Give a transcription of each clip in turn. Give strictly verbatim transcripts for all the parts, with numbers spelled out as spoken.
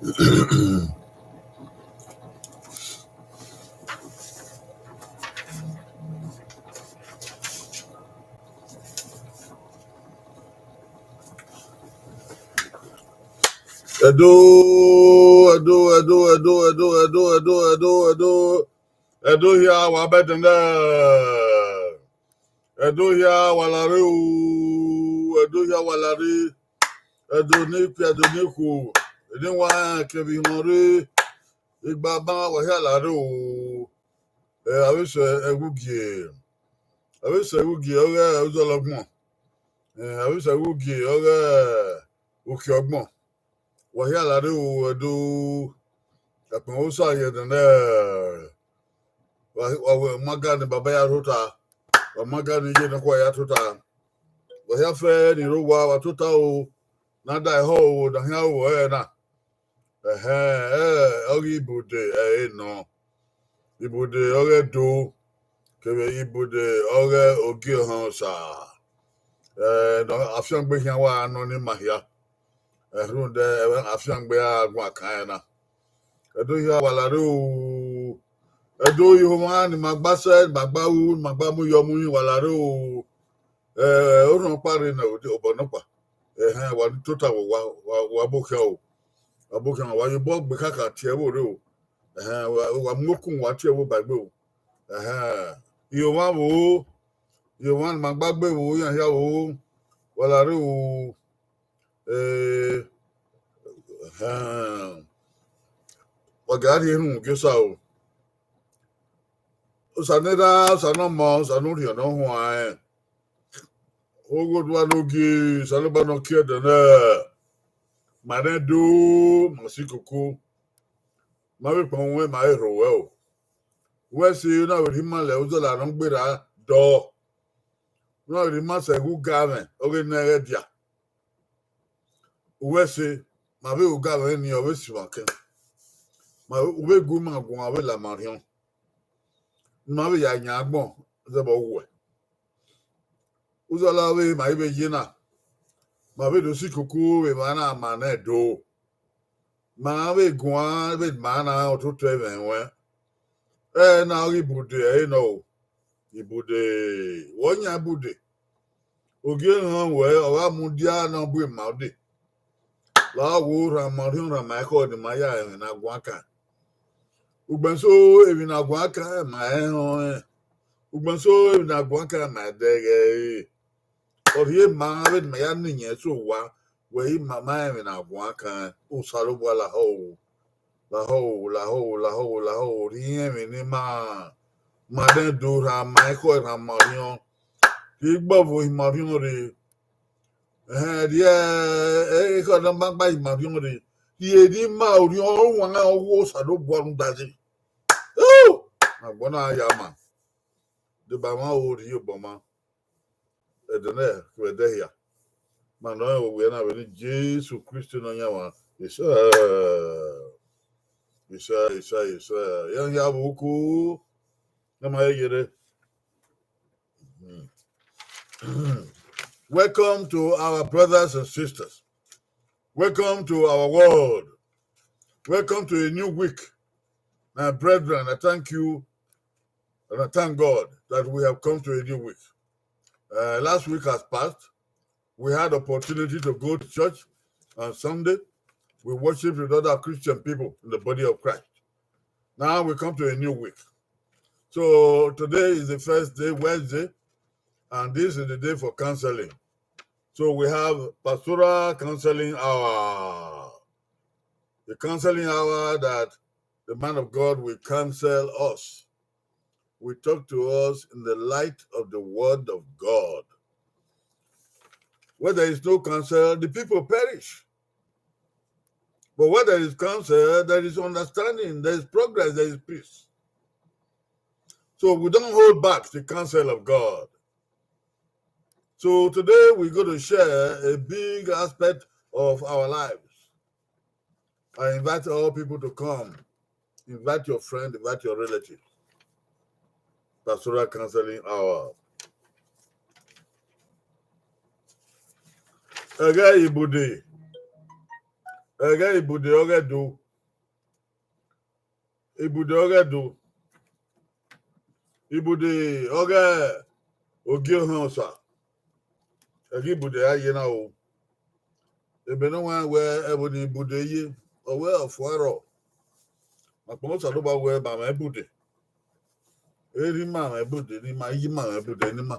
Ẹdo, Ẹdo, Ẹdo, Ẹdo, Ẹdo, Ẹdo, Ẹdo, Ẹdo, Ẹdo, Ẹdo, Ẹdo hia wa bẹdẹnẹ. Ẹdo hia wa lare o, Ẹdo hia wa lare. Ẹdo ni kpia, Ẹdo ni khuo, eni wa kevbe ihọn rre, igba ban wa hia lare o. Ẹ, avbe sẹ ẹghẹ ugie, avbe sẹ ẹghẹ ugie ọghe uzọla ọgbọn. Ẹ, avbe sẹ ẹghẹ ugie ọghe uki ọgbọn. Wa hia lare o, Ẹdo, ẹkpẹn Osa ye ẹdẹnẹ. Wa, wa wẹ, ma ga ne baba ya tota, wa ma ga ne iye nọkhua ya tota. Wa hia fẹ ni rre owa, wa tota o, na da ehọ o, na hian o ẹre na. Ẹhẹn, ẹ, ọghe Ibude ẹre nọ. Ibude ọghe Ẹdo, kevbe Ibude ọghe Ogie Ọhọn Osa. Ẹ, nọ, afiangbe khian wa nọ ni ma hia. Ẹ, rhunmwuda ẹmwẹ afiangbe a guan kan ẹre na. Ẹdo hia wa lare o. Ẹdo, ihoma ni ma gba sẹ, ni ma gba ru, ni ma gba mu yọ mu yin wa lare o. Ẹ, orhọn ọkpa rre nẹ, obọ nọkpa. Ẹhẹn, wa tota vbe owa, wa, wa bọ khian o. Wa bọ khian, wa ye obọ gbe khakha tie ẹvbo rre o. Ẹhẹn, wa, wa mu okun, wa tie ẹvbo ba egbe o. Ẹhẹn, ihoma vbo, ihoma ni ma gba gbe vbo, iran hia vbo, wa lare o. Ẹ, ẹhẹn, wa gha rhie erhunmwu gie Osa o. Osa ne Erha, Osa ne Ọmọ, Osa ne Orhiọn ne Ọ huanrẹn. Oghẹ Oduwa ne Ogie, Osanobua ne ọ kie ẹdẹnẹ. Ma rẹn do, ma si koko. Ma vbe kpọnmwẹ, ma vbe rho ruẹ o. Wẹ si, u na vbe rhie ima lẹ uzọla ne ọ gberra dọ. U na vbe rhie ima sẹ ẹghẹ ugamwẹ ọghe ne ẹ ghẹ dia. Uwẹ ẹse, ma vbe ru ugamwẹ ni, ọ vbe si mwa kẹn. Ma vbe, u vbe gu ima guan, ọ vbe la ima orhiọn. Ne ima vbe ya yan agbọn zẹvbe uwẹ. Uzọla vbe ma i vbe ye na, ma vbe do si koko vbe emwa na, ma nẹ do. Ma vbe guan vbe ma na ototọ ẹmwẹ ruẹn. Ẹ na ọghe Ibude ẹre nọ o. Ibude, wẹ ọ yan Ibude. Ogie Ọhọn wẹ, ọ gha mudia ne ọ bu ima ode. La wo rhan ma orhiọn, rhan ma ekhọe ne ima ya rẹn emwi ne a guan kan. Ugbẹn so emwi ne a guan kan ma ẹn họn ẹn. Ugbẹn so emwi ne a guan kan ma ẹdẹghẹ ẹre. Ọ rhie ma vbene ima ya na iyẹn so owa, wẹ i ma ma rẹn emwi ne a guan kan, Osanobua lahọ o, lahọ o, lahọ o, lahọ o, lahọ o, rhie irẹn emwi ne ima ma rẹn do, rhan ma ekhọe, rhan ma orhiọn, rhie igbọvo hin ma orhiọn rre. Ẹhẹn, rhie ekhọe ne ọ ma gba hin ma orhiọn rre, rhie ne ima orhiọn, ọ wan ọ wu Osanobua rhunmwuda ẹe. Agbọn na ya ma, deba mwa o, rhie obọ mwa. Ẹdẹ nẹ, vbe ẹdẹ hia. Ma nọ rẹn vbe owiẹ na vbe eni Jesu Kristi Nọyaẹnmwa. Isẹ, isẹ, isẹ, isẹ. Iran hia vbe uku. Ne ma ye yere. Welcome to our brothers and sisters. Welcome to our world. Welcome to a new week. My brethren, I thank you and I thank God that we have come to a new week. Uh, last week has passed. We had opportunity to go to church on Sunday. We worshiped with other Christian people in the body of Christ. Now we come to a new week. So today is the first day, Wednesday, and this is the day for counseling. So we have Pastoral Counseling Hour. The counseling hour that the man of God will counsel us, will talk to us in the light of the word of God. Where there is no counsel, the people perish. But where there is counsel, there is understanding, there is progress, there is peace. So we don't hold back the counsel of God. So today we're going to share a big aspect of our lives. I invite all people to come. Invite your friend, invite your relatives. Pastoral Counseling Hour. Ẹghẹ Ibude, Ẹghẹ Ibude ọghẹ do. Ibude ọghẹ do. Ibude ọghẹ Ogiohan Osa. Ẹghẹ Ibude a ye na o. Ebe ne ọ wẹẹ ẹvbo ne Ibude ye, ọ wẹẹ ọfua rrọọ. Ma kpọnmwẹ Osanobua wẹẹ ma mwẹ Ibude. Erha ima mwẹ Ibude ne ima, iye ima mwẹ Ibude ne ima.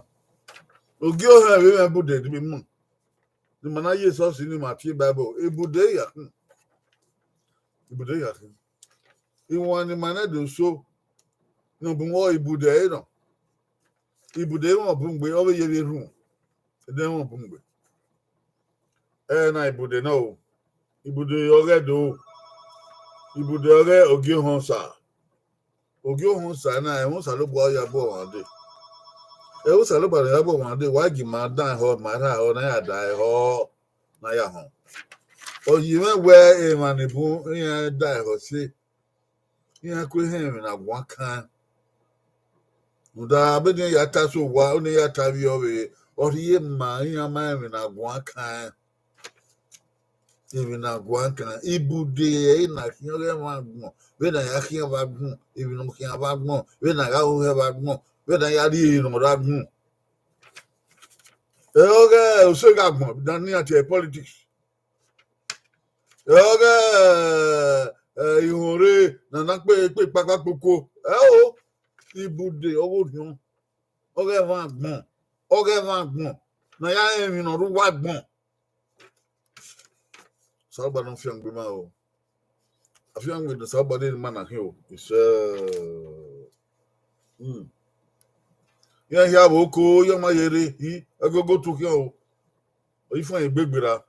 Ogiohan vbe mwẹ Ibude ne ima. Ne ima na ye esọsi ne ima tie Bible, Ibude ya khin. Ibude ya khin. Iwan ne ima na do so, ne ọ bu mwẹ Ibude ẹre nọ. Ibude mwẹ ọ bun gbe, ọ vbe ye vbe rhun. Ẹdẹ mwẹ ọ bun gbe. Ẹna Ibude na o. Ibude ọghẹ do. Ibude ọghẹ Ogiohan Osa. Ogiohan Osa na, ẹmwẹ Osanobua ya bu ọmwa dee. Ẹmwẹ Osanobua ne ya bu ọmwa dee, wa gie ima dan ehọ, ma rha ehọ, na ya da ehọ, na ya họn. Ọ ye mwẹ wẹẹ emwa ni bun iran da ehọ se, iran ku ehẹn emwi ne a guan kan. Rhunmwuda vbene iran ya ta so owa, ọnii ya ta vbiẹ ọvbehe, ọ rhie ma iran ma emwi ne a guan kan. Emwi ne a guan kan, Ibude ẹre na khian ọghe ẹmwẹ agbọn, vbene a ya khian vbe agbọn, emwi ne ọ khian vbe agbọn, vbene a gha hohe vbe agbọn, vbene a ya rhie ne ọ rre agbọn. Ẹ ọghe oseghe agbọn na ne iran tie politics. Ẹ ọghe, ẹ, ihonre ne a na kpe kpe kpakpa kpoko. Ẹ o, Ibude ọghe orhiọn, ọghe ẹmwẹ agbọn, ọghe ẹmwẹ agbọn, ne a ya rẹn emwi ne ọ rre uwu agbọn. Osanobua ne ọ fiangbe ima o. Afiangbe ne Osanobua ne ima na khin o. Isẹ. Hmm. Iran hia vbe oko, iran ma ye rre, i, ẹgogo tu khian o. Ọ i fuẹn egbe gberra.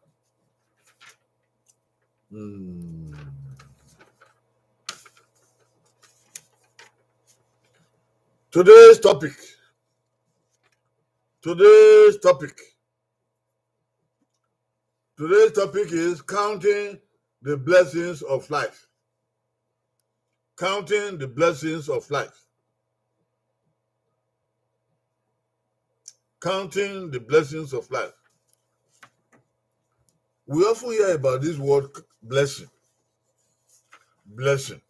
Hmm. Today's topic. Today's topic. Today's topic is counting the blessings of life. Counting the blessings of life. Counting the blessings of life. We often hear about this word blessing. Blessing.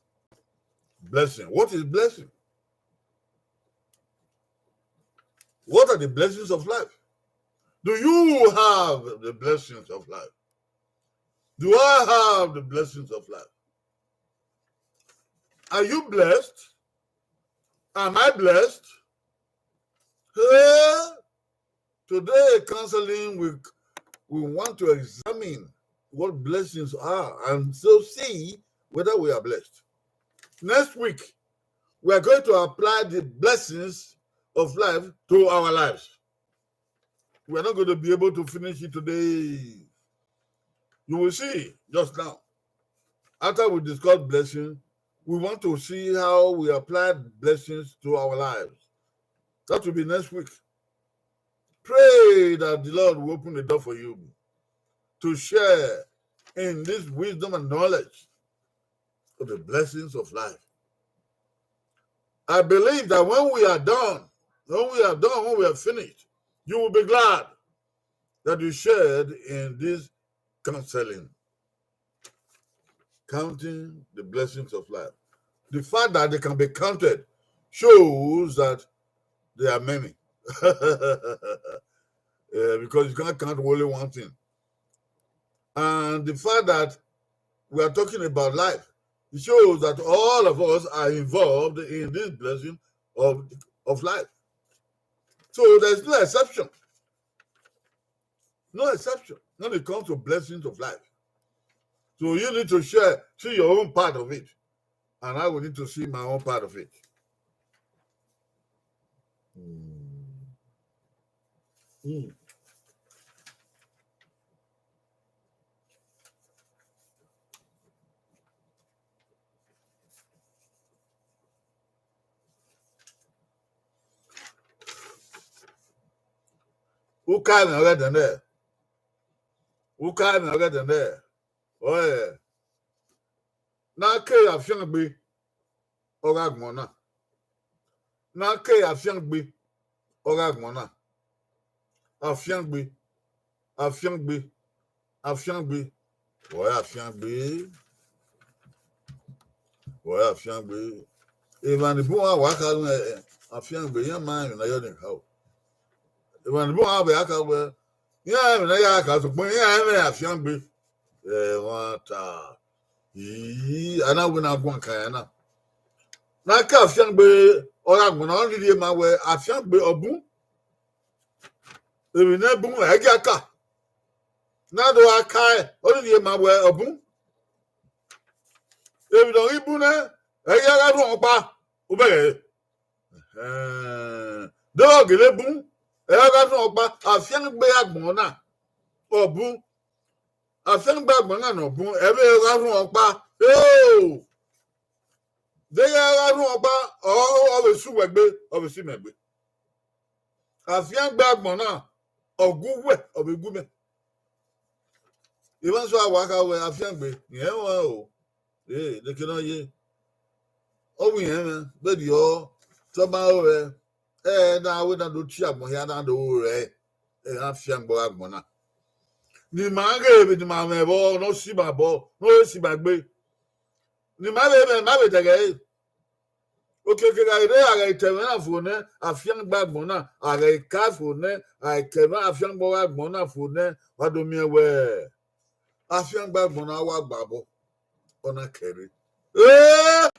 Blessing. What is blessing? What are the blessings of life? Do you have the blessings of life? Do I have the blessings of life? Are you blessed? Am I blessed? Hey, today counseling, we, we want to examine what blessings are and so see whether we are blessed. Next week, we are going to apply the blessings of life to our lives. We are not going to be able to finish it today. You will see just now. After we discuss blessing, we want to see how we apply blessings to our lives. That will be next week. Pray that the Lord will open the door for you to share in this wisdom and knowledge of the blessings of life. I believe that when we are done, when we are done, when we are finished, you will be glad that you shared in this counseling. Counting the blessings of life. The fact that they can be counted shows that they are many. Yeah, because you can't count only one thing. And the fact that we are talking about life, it shows that all of us are involved in this blessing of, of life. So there's no exception. No exception when it comes to blessings of life. So you need to share, see your own part of it. And I will need to see my own part of it. Mm. Mm. Uka ẹmwẹ ọghe ẹdẹnẹ. Uka ẹmwẹ ọghe ẹdẹnẹ. Ọe. Ne a ke afiangbe, ọ gha gbọn na. Ne a ke afiangbe, ọ gha gbọn na. Afiangbe, afiangbe, afiangbe, Wẹ afiangbe, wẹ afiangbe. Emwa ni bun wa wa kha nuẹn, afiangbe, iran ma emwi ne a yọ ni kha o. Emwa ni bun wa vbe a kha wẹ, iran emwi ne a ya kha, sokpan iran ẹmwẹ afiangbe. Ẹmwata. Ii, a na wẹ ne a guan kan ẹre na. Ne a ka afiangbe, ọ gha gbọnnọ, ọ rhirhi ma wẹ afiangbe ọ bun. Emwi ne bun, ẹ i gia ka. Ne a do gha ka ẹe, ọ rhirhi ma wẹ ọ bun. Emwi ne ọ ghi bun nẹ, ẹ i ya gha rhuọn ọkpa, u bẹghe ẹre. Ẹhẹn. De ọ gele bun, ẹ i ya gha rhuọn ọkpa, afiangbe agbọn na, ọ bun. Afiangbe agbọn na ne ọ bun, ẹ vbe gha rhuọn ọkpa. Eo! De ya gha rhuọn ọkpa, ọ, ọ vbe su wẹ gbe, ọ vbe su mẹ gbe. Afiangbe agbọn na, ọ gu wẹ, ọ vbe gu mẹ. Emwa sẹ a wa kha wẹ afiangbe, rẹn ẹmwẹ o. Ee, neke ne ọ ye. Ọ wẹ irẹn mwẹ, vberriọ, te ọ ma ro rẹ, ẹ na wẹ na do tie agbọn hia na do ru rẹ, ẹ, afiangbe agbọn na. Ne ima ghe emwi ne ima mwẹ vbọ, ne ọ si ima obọ, ne ọ si ima gbe. Ne ima vbe mwẹ, ma vbe dẹghe ẹre. Okiekie gha rre, a gha ta ẹmwẹ na fo nẹ, afiangbe agbọn na, a gha ka fo nẹ, a ta ẹmwẹ afiangbe agbọn na fo nẹ, wa do miẹn wẹ, afiangbe agbọn na wa gba obọ, ọ na kẹre. Ee!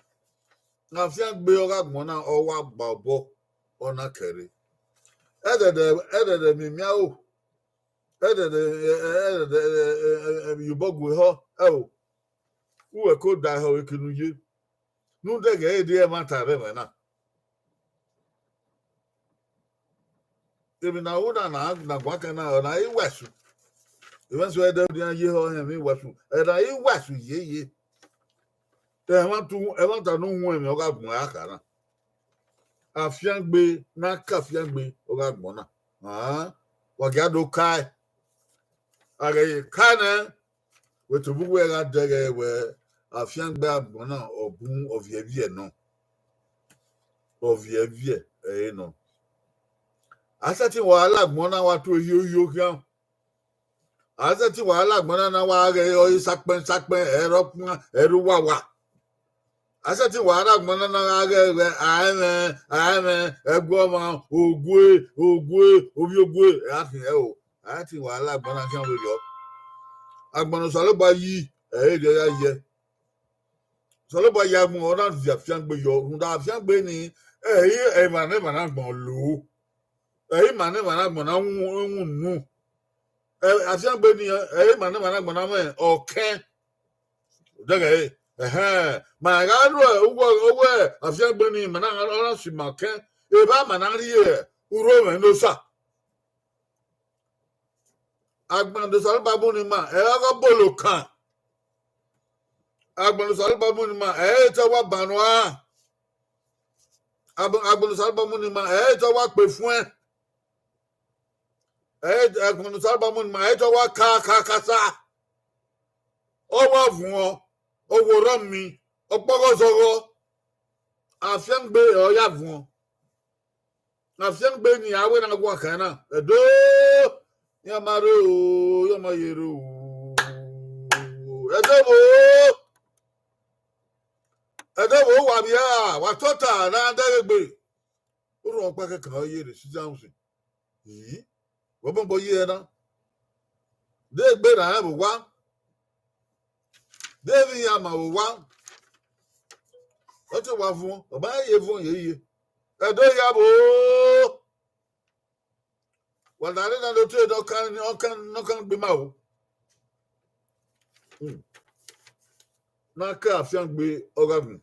Afiangbe ọghe agbọn na, ọ wa gba obọ, ọ na kẹre. Ẹdẹdẹ, ẹdẹdẹ miẹn imiaro, ẹdẹdẹ, ẹdẹdẹ, ẹ, ẹ, ẹ, ẹ, iyobọ gu ehọ, ẹ o. Uwẹ ko da ehọ vbe eke ne u ye. Ne u dẹghe ẹre de ẹmwata rre ẹmwẹ na. Emwi ne a ru na, na, na guan kan na, ọ na i wa ẹsu. Emwa eso ẹdẹ odian ye ehọ hẹn emwi wa ẹsu. Ẹ na i wa ẹsu yeye. Ẹmwata, ẹmwata ne u wọn emwi ọ gha gbọn a kha na. Afiangbe, ne a ka afiangbe, ọ gha gbọn na. An, wa gia do ka ẹe. A ghẹ ye ka nẹ, wẹ tobọ uwẹ gha dẹghe wẹ, afiangbe agbọn na, ọ bun ọviẹviẹ nọ. Ọviẹviẹ ẹre nọ. A sẹtin wa la agbọn na wa tu ehiohio khian. A sẹtin wa la agbọn na na wa ghẹ ọre sakpẹn sakpẹn, ẹre ọkpan, ẹre uwawa. A sẹtin wa la agbọn na na gha ghẹ, ghẹ, aẹmwẹ, aẹmwẹ, ẹguọmwa, ogue, ogue, ovbi ogue, ẹ gha khian ẹre o. A sẹtin wa la agbọn na khian vberriọ. Agbọn ne Osanobua yi, ẹre erriọ ya yẹ. Osanobua ya mu, ọ na viọ afiangbe yọ, rhunmwuda afiangbe ni, ẹ i emwa ne emwa na gbọn lo. Ẹ i ima ne emwa na gbọn na wu, wu unu. Ẹ, afiangbe ni, ẹ i ima ne emwa na gbọn na mwẹ ọkẹn. Dẹghe ẹre, ẹhẹn, ma gha ru uwu, uwu afiangbe ni, ima na, ọ na si ima ọkẹn. Evba ma na rhie urho mwẹ ne Osa. Agbọn ne Osanobua mu ne ima, ẹ i gha gha bolo kan. Agbọn ne Osanobua mu ne ima, ẹ i te wa ban ua. Agbọn, agbọn ne Osanobua mu ne ima, ẹ i te wa kpe fuẹn. Ẹ i, agbọn ne Osanobua mu ne ima, ẹ i te wa ka, ka, ka sa. Ọ wa vuọn, ọ worhọ mi, ọ kpọghọ zọghọ. Afiangbe ọ ya vuọn. Afiangbe ni a wẹ na guan kan na. Ẹdo, iran ma rre o, iran ma ye rre o. Ẹdo vbo, ẹdo vbo wa vbiẹ ra, wa tota ne a dẹghe egbe. Orhunmwu ọkpa kẹkan ọ ye rre, Sister Johnson. Ii, wẹ bọbọ ye ẹre na. De egbe ra rẹn vbe owa. De emwi iran ma vbe owa. Ọ te wa vuọn, ọ ma ye vuọn yeye. Ẹdo ya vbo. Wa da rre na do te ne ọ kan, ọ kan, ne ọ kan gbe ma o. Hmm. Ne a ka afiangbe ọghe agbọn.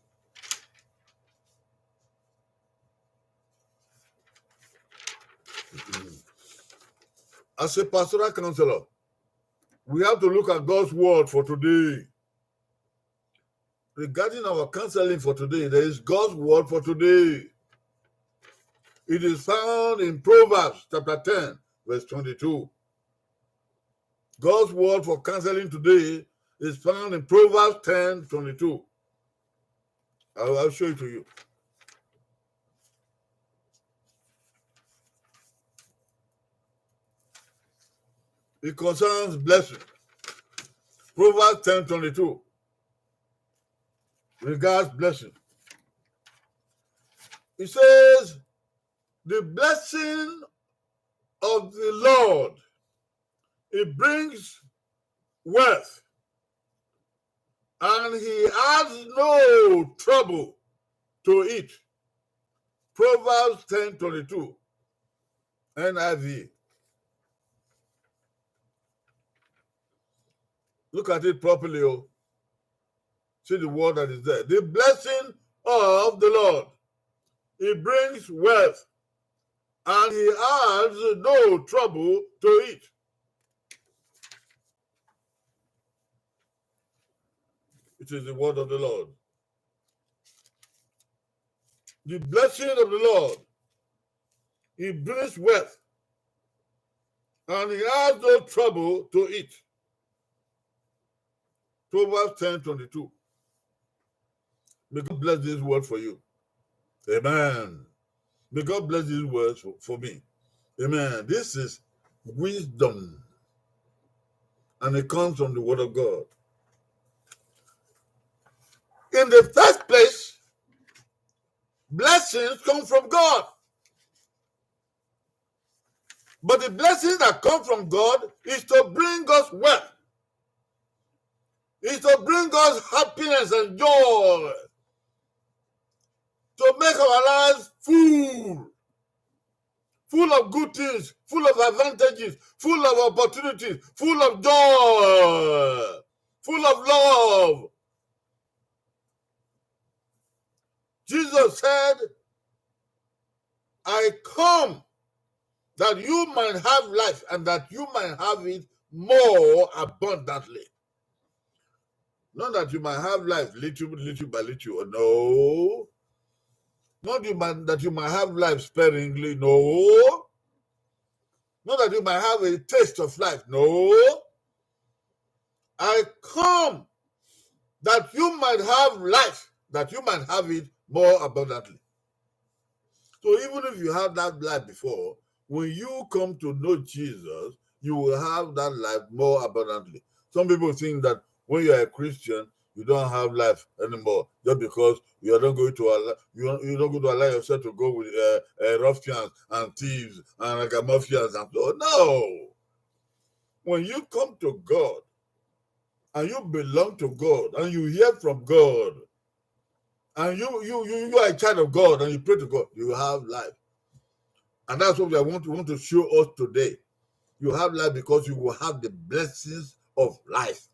As a pastoral counselor, we have to look at God's word for today. Regarding our counseling for today, there is God's word for today. It is found in Proverbs chapter ten, verse twenty-two. God's word for counseling today is found in Proverbs ten twenty-two. I will, I'll show it to you. It concerns blessing. Proverbs ten twenty-two. Regards blessing. It says, "The blessing of the Lord, it brings wealth, and he adds no trouble to it." Proverbs ten twenty-two, N I V. Look at it properly, oh. See the word that is there. "The blessing of the Lord, it brings wealth, and he adds no trouble to it." It is the word of the Lord. The blessing of the Lord, it brings wealth, and he has no trouble to it. Proverbs ten twenty-two. May God bless this word for you. Amen. May God bless these words for, for me. Amen. This is wisdom, and it comes from the word of God. In the first place, blessings come from God. But the blessings that come from God is to bring us wealth, is to bring us happiness and joy, to make our lives full, full of good things, full of advantages, full of opportunities, full of joy, full of love. Jesus said, "I come that you might have life and that you might have it more abundantly." Not that you might have life little, little by little. No. Not you might, that you might have life sparingly. No. Not that you might have a taste of life. No. "I come that you might have life, that you might have it more abundantly." So even if you have that life before, when you come to know Jesus, you will have that life more abundantly. Some people think that when you are a Christian, you don't have life anymore just because you are not going to allow, you, you don't going to allow yourself to go with uh, uh, ruffians and thieves and ragamuffins and so. No. When you come to God and you belong to God and you hear from God, and you you you you are a child of God and you pray to God, you will have life. And that's what I want, want to show us today. You have life because you will have the blessings of life.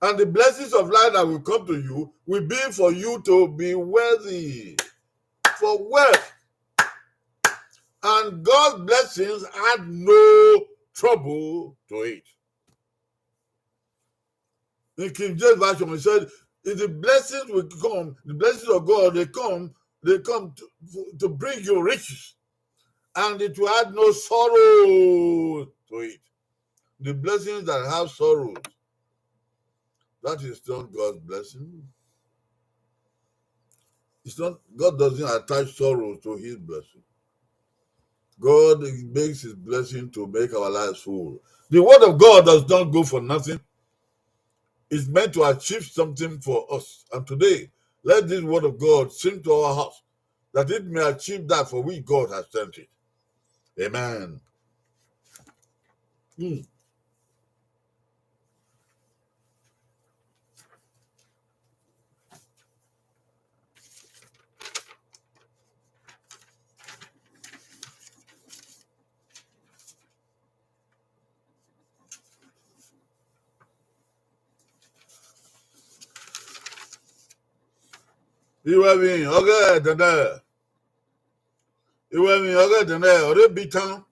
And the blessings of life that will come to you will be for you to be wealthy, for wealth. And God's blessings add no trouble to it. In King James Version, he said, "If the blessings will come, the blessings of God, they come, they come to, to bring you riches, and it will add no sorrow to it." The blessings that have sorrows, that is not God's blessing. It's not, God doesn't attach sorrow to his blessing. God makes his blessing to make our lives full. The word of God does not go for nothing. It's meant to achieve something for us. And today, let this word of God sink to our hearts, that it may achieve that for which God has sent it. Amen. Hmm. Iwẹ emwi ọghe ẹdẹdẹ. Iwẹ emwi ọghe ẹdẹdẹ, ọ rre bi tan,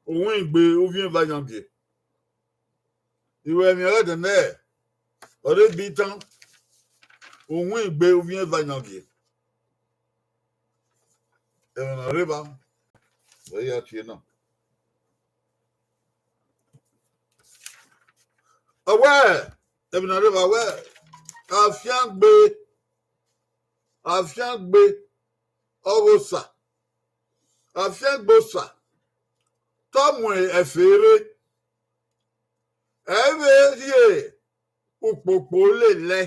uwin gbe uvie eva yan gie. Iwẹ emwi ọghe ẹdẹdẹ, ọ rre bi tan, uwin gbe uvie eva yan gie. Ẹmwẹ ne ọ rre evba, wẹ ya tie na. Ọ wẹẹ, ẹmwẹ ne ọ rre evba wẹẹ, afiangbe, afiangbe ọghe Osa, afiangbe Osa, te ọ mu ẹfe rre, ẹ i vbe rhie ukpokpo lelẹ.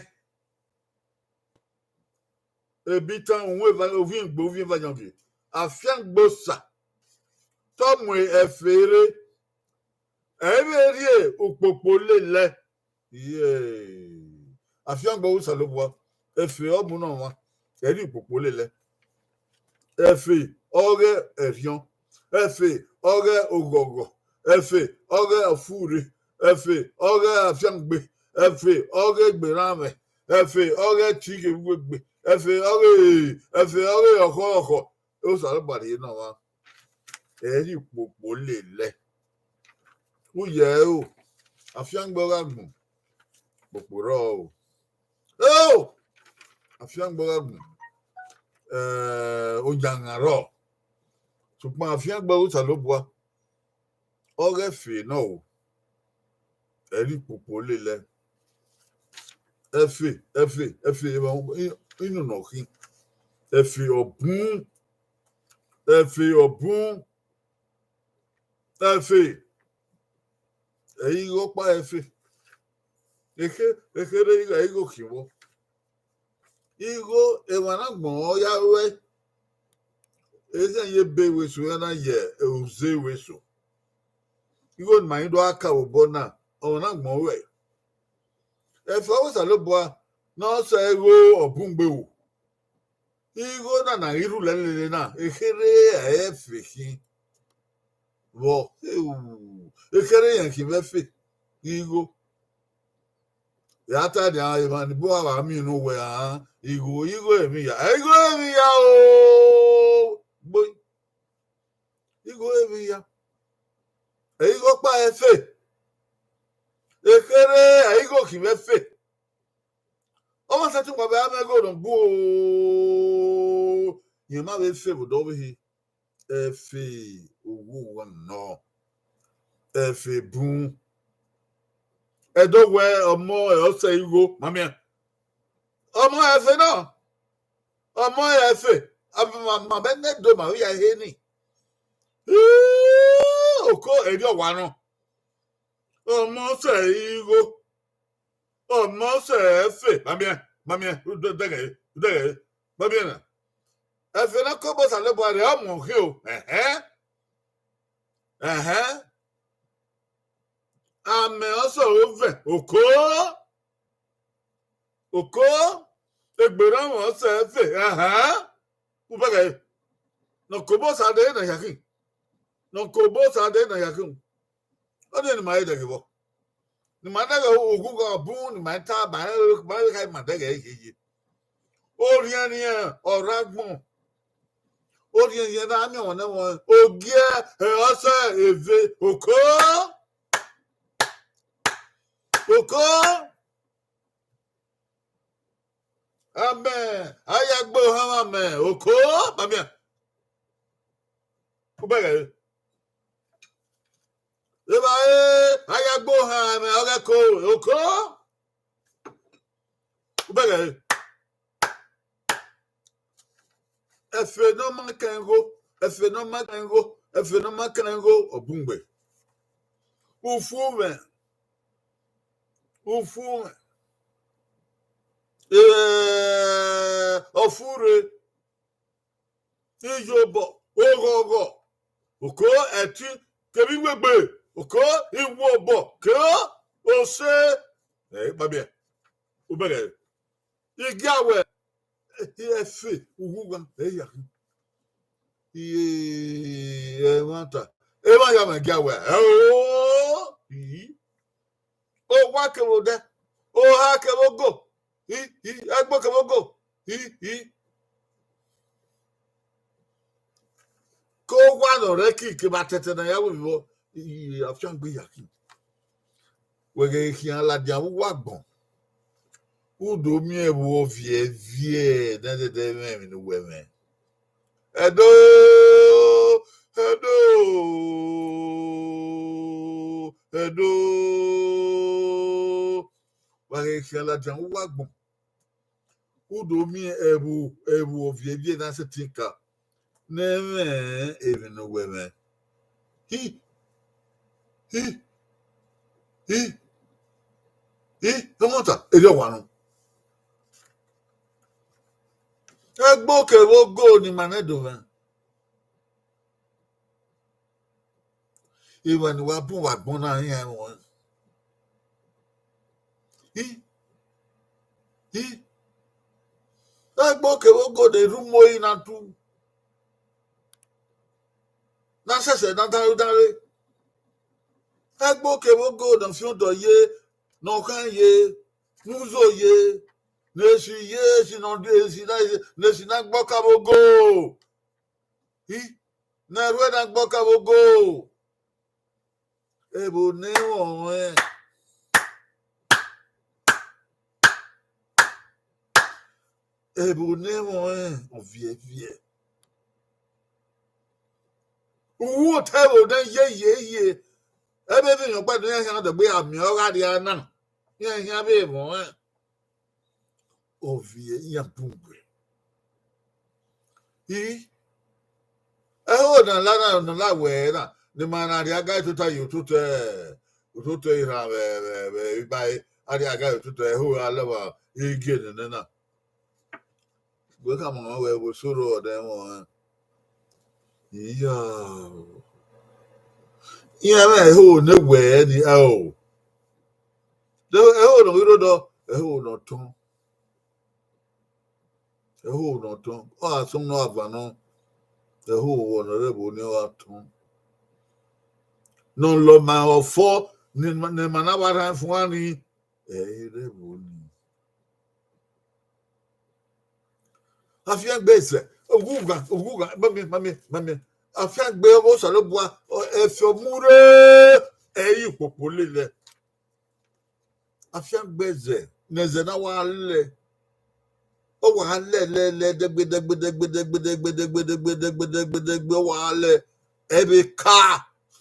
Ebitan, uhunmwu eva, ovbi egbe, ovbi eva yan ovie. Afiangbe Osa, te ọ mu ẹfe rre, ẹ i vbe rhie ukpokpo lelẹ. Iye, afiangbe Osanobua, ẹfe ọ mu ne ọmwa, ẹ i rhie ukpokpo lelẹ. Ẹfe ọghe ẹrhiọn, ẹfe ọghe oghọghọ, ẹfe ọghe ọfure, ẹfe ọghe afiangbe, ẹfe ọghe egberanmwẹ, ẹfe ọghe ẹtin kevbe uwegbe, ẹfe ọghe, ẹfe ọghe ọkhọkhọ. Osanobua rhie ne ọmwa, ẹ i rhie ukpokpo lelẹ. Uye ẹro, afiangbe ọ gha gbọn, ukpokpo rrọọ o. Eo! Afiangbe ọ gha gbọn, eh, oyangan rrọọ. Sokpan afiangbe Osanobua, ọghe ẹfe nọ o, ẹ i rhie ukpokpo lelẹ. Ẹfe, ẹfe, ẹfe, inu nọ khin. Ẹfe ọ bun, ẹfe ọ bun, ẹfe, ẹ i ghe ọkpa ẹfe. Ekhe, ekhere igho, igho khin vbọ. Igho, emwa na gbọn ọ ya ruẹ, eze ye ebe vbe eso, ya na ye uze vbe eso. Igho ne ima i do gha ka vbe obọ na, ọmwa na gbọn ruẹ. Ẹfe ọghe Osanobua ne ọ sẹ igho ọ bun gbe ru. Igho na na ghi rhulẹ lele na, ekhere ẹfe khin vbọ, ekhere rẹn khin vbe ẹfe, igho. Ya ta nian, emwa ni bun a wa miẹn unu wẹ, a, igho, igho emwi hia, igho emwi hia o, gbo, igho emwi hia, ẹ i ghe ọkpa ẹfe, ekhere ẹ i ghe okhin vbe ẹfe. Ọ ma sẹtin wa vbe a mwẹ igho ne ọ bun o, rẹn ma vbe fe vbe odẹ ọvbehe. Ẹfe, owa nọ, ẹfe bun. Ẹdẹ wẹ ọmọ ẹ ọ sẹ igho, ma miẹn. Ọmọ ẹfe nọ, ọmọ ẹfe, a ma, ma bẹ ne do ma vbe ya ehe ni. Ii, oko, erriọ wa nọ. Ọmọ sẹ igho, ọmọ sẹ ẹfe, ma miẹn, ma miẹn, u dẹghẹ, u dẹghẹ, ma miẹn na. Ẹfe ne ọ ke obọ Osanobua rre, ọ mu ọghe o, ẹhẹn, ẹhẹn. Amẹ ọ sẹ ọvẹn, oko, oko, egbe ne ọ mwẹ ọ sẹ ẹfe, ẹhẹn. U bẹghe, ne ọ ke obọ Osa dee ne ọ ya khin, ne ọ ke obọ Osa dee ne ọ ya khin. Ọnii ne ima i dẹghe vbọ, ne ima dẹghe oghugha bun, ne ima i ta, ma rẹn, ma rẹn vbe kha ima dẹghe hiehiere. Orhiẹnrhiẹn ọ rre agbọn. Orhiẹnrhiẹn na miẹn ọmwa ne ẹmwẹ, ogiẹ, ẹ, ọ sẹ eve, oko, oko. Amẹ, a ya gbe ohan mwẹ amẹ, oko, ma miẹn. U bẹghe. Evbare, a ya gbe ohan mwẹ ọghe ẹko, oko. U bẹghe. Ẹfe ne ọ ma kan igho, ẹfe ne ọ ma kan igho, ẹfe ne ọ ma kan igho, ọ bun gbe. Ufumwẹ, ufumwẹ, eh, ọfure, iyobọ, oghọghọ, oko, ẹtin, kevbe iwegbe, oko, iwobọ, ke ose, ẹ i kpa biẹ, u bẹghe. Igiawẹ, ẹfe, ughugha, ẹ i ya khin. Iye, ẹmwata, emwa ya mwẹ igiawẹ, ẹ o, ii. Owa kevbe odẹ, oha kevbe ogo, i, i, ẹgbo kevbe ogo, i, i. Ke owa ne ọ rre ẹki kevbe atẹtẹ ne a ya wẹ vbọ, i, i, afiangbe ya khin. Wẹ ghẹ khian ladian vbe uwu agbọn, u do miẹn vbe oviẹviẹ ne ẹdẹdẹ mwẹ emwi ne uwẹ mwẹ. Ẹdo, ẹdo, ẹdo. Wa ghẹ khian ladian vbe uwu agbọn, u do miẹn ẹvbo, ẹvbo oviẹviẹ ne a sẹtin ka ne ẹ mwẹ emwi ne uwẹ mwẹ. Hi, hi, hi. I, ẹmwata, erriọ wa nọ. Ẹgbo kevbe ogo ne ima nẹ do mwẹ. Emwa ne wa bun vbe agbọn na iran ẹmwẹ ọnrẹn. I, i, ẹgbo kevbe ogo ne erha umo ẹre na tu. Na sẹsẹ na danre danre. Ẹgbo kevbe ogo ne ọ fian odọ ye, ne ọ khan ye, ne uzo ye, ne esi ye, esi ne ọ di esi na ye, ne esi na gbe ọka vbe ogo. I, ne ẹrhuẹ na gbe ọka vbe ogo. Ẹvbo ne ẹmwẹ ọnrẹn. Ẹvbo ne ẹmwẹ ọnrẹn, ọ viẹ viẹ. Uwu otọ ẹvbo nẹ ye ye ye. Ẹvbo emwi ne ọ gba do iran khian dọgbe a miẹn ọghe a rria na. Iran khian vbe ẹmwẹ ọnrẹn. Ọ viẹ iran bun gbe. I, ẹho na la na, na la wẹ na, ne ima na rhie aga tota ye ototọ, ototọ iran vbe, vbe, vbe iba, a rhie aga ye ototọ ẹho ra lẹ vba igie nene na. Wẹ khama mwẹ wẹ vbe soro ọdẹ ẹmwẹ ọnrẹn. Iya. Iran mwẹ ẹho ne wẹ ni, ẹho. Ẹho ne ọ ghi rhodọ, ẹho ne ọ tọn. Ẹho ne ọ tọn, ọ gha sọn ne ọ gha vanọ, ẹho vbọ ne ọ rre ẹvbo ni ọ gha tọn. Ne ọ lọ ma ọfọ ne, ne ima na wa rhan fuan ni, ẹ i rre ẹvbo ni. Afiangbe zẹ, oghugha, oghugha, mamiẹ, mamiẹ, mamiẹ. Afiangbe ọghe Osanobua, ọ, ẹfe ọ mu rre, ẹ i re ukpokpo lele. Afiangbe zẹ, ne ẹzẹ na wa lẹ. Ọ wa lẹ, lẹ, lẹ, dẹgbe, dẹgbe, ọ wa lẹ. Ẹ vbe ka,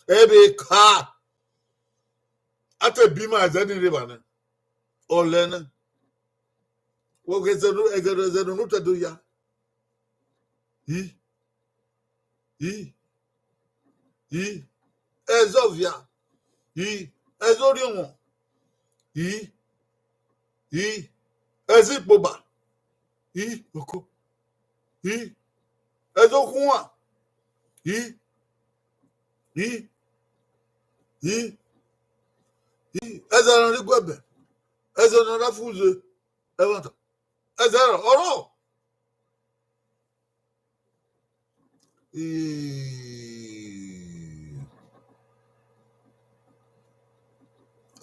ẹ vbe ka. A te bi ima ẹzẹ ni rre evba nẹ. Ọ lẹ nẹ. Wẹ ghe ẹzẹ ne, ẹzẹ ne, ẹzẹ ne unu te do ya. I, i, i, ẹzẹ ọvia, i, ẹzẹ orhiọnmwọ, i, i, ẹzẹ ikpoba, i, oko, i, ẹzẹ okhuan, i, i, i, i, ẹzẹ ne ọ rre iguẹbẹ, ẹzẹ ne ọ rre afuze, ẹmwata, ẹzẹ ọrọ. I,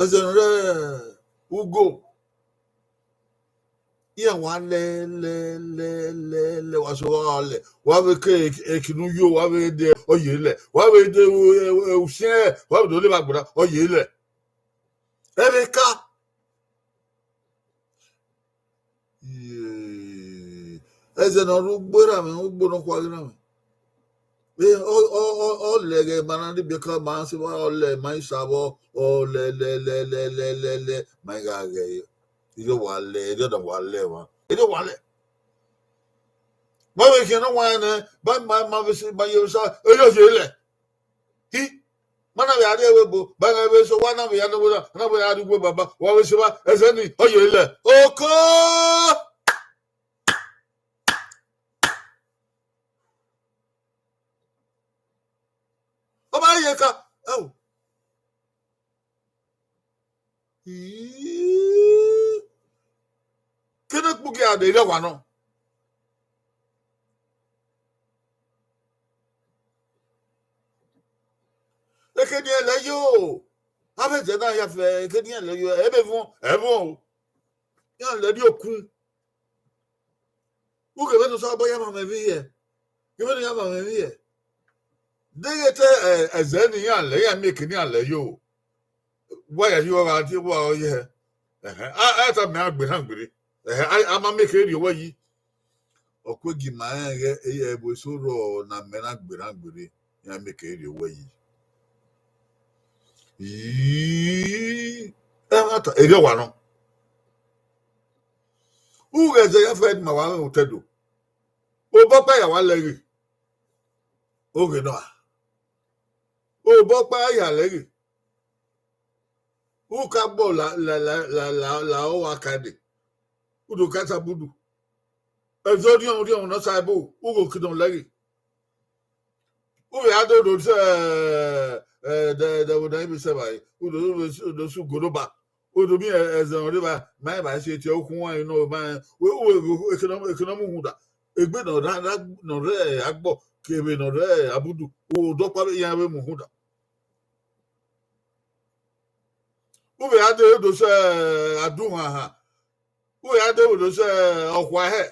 ẹzẹ ne ọ rre ugo. Iran wa lẹ, lẹ, lẹ, lẹ, lẹ, wa so wa lẹ. Wa vbe ke eki ne u yo, wa vbe de ọ ye lẹ. Wa vbe de u, e, e, usiẹn, wa vbe do le vbe agbada, ọ ye lẹ. Ẹ vbe ka. Iye. Ẹzẹ ne ọ rre ugbo erha mwẹ, ugbo ne ọ khua ghe erha mwẹ. Ẹ, ọ, ọ, ọ, ọ lẹ ghẹ ma na rhie ibiẹka ma se vba, ọ lẹ ma i sa vbọ, ọ lẹ, lẹ, lẹ, ma i gha ghẹ. Erriọ wa lẹ, erriọ da wa lẹ emwa. Erriọ wa lẹ. Ma vbe khian ne ọ wa nẹ, ba ma, ma vbe se, ma ye sa, erriọ ye lẹ. Hi, ma na vbe a rrie ẹvbo ebo, ba na vbe so, wa na vbe ya ne ẹvbo na, na vbe a rrie ugbo baba, wa vbe se vba, ẹzẹ ni, ọ ye lẹ. Oko! Ọ ma ye ka, ẹo. Ii. Kene kpugie a de rre wa nọ. Ekenian lẹ yo. Avbe ẹzẹ na ya fẹ, ekenian lẹ yo, ẹ vbe vuọn, ẹ vuọn o. Iran lẹ rrie okun. Ughẹ vbene Osanobua ya ma mwẹ vbe iyẹ, ghe vbene ya ma mwẹ vbe iyẹ. Deghẹ te, ẹ, ẹzẹ ne iran lẹ, iran miẹn ekenian lẹ yo. Wa ya yi ọgha die wa ọ ye hẹ. Ẹhẹn, a, a ta mẹ a gberhan gbere. Ẹhẹn, a, a ma miẹn eke rrie owẹ yi. Ọ kue gi ima rẹn ghẹ, e, ẹvbo eso rrọọ ne amẹ na gberhan gbere, iran miẹn eke rrie owẹ yi. Ii, ẹmwata, erriọ wa nọ. Ughẹ ẹzẹ ya fẹ ne ima wa mwẹ otẹdo. Obọ ọkpa ya wa lẹghe. Oghe nọ a. Obọ ọkpa ya lẹghe. U ka gbọ la la la la la la ọ wa ka dee. U do ka ta budu. Ẹzọ orhiọn orhiọn ne ọ sa ẹbu, u gho kidọn lẹghe. U vbe a do do sẹ, ẹ, ẹdẹ ẹdẹ vbe odẹ ibi sẹ vbe, u do do su goroba. U do miẹn ẹzẹ ọre vba, ma ẹ vba si tie okhuo wan nọ ma, we we ekene ekene mu huda. Egbe nọ ra ra nọ rẹ agbọ kevbe nọ rẹ abudu, u do kpa vbe iran vbe mu huda. U vbe a de do sẹ aduhanhan, u vbe a de do sẹ ọkhua hẹ.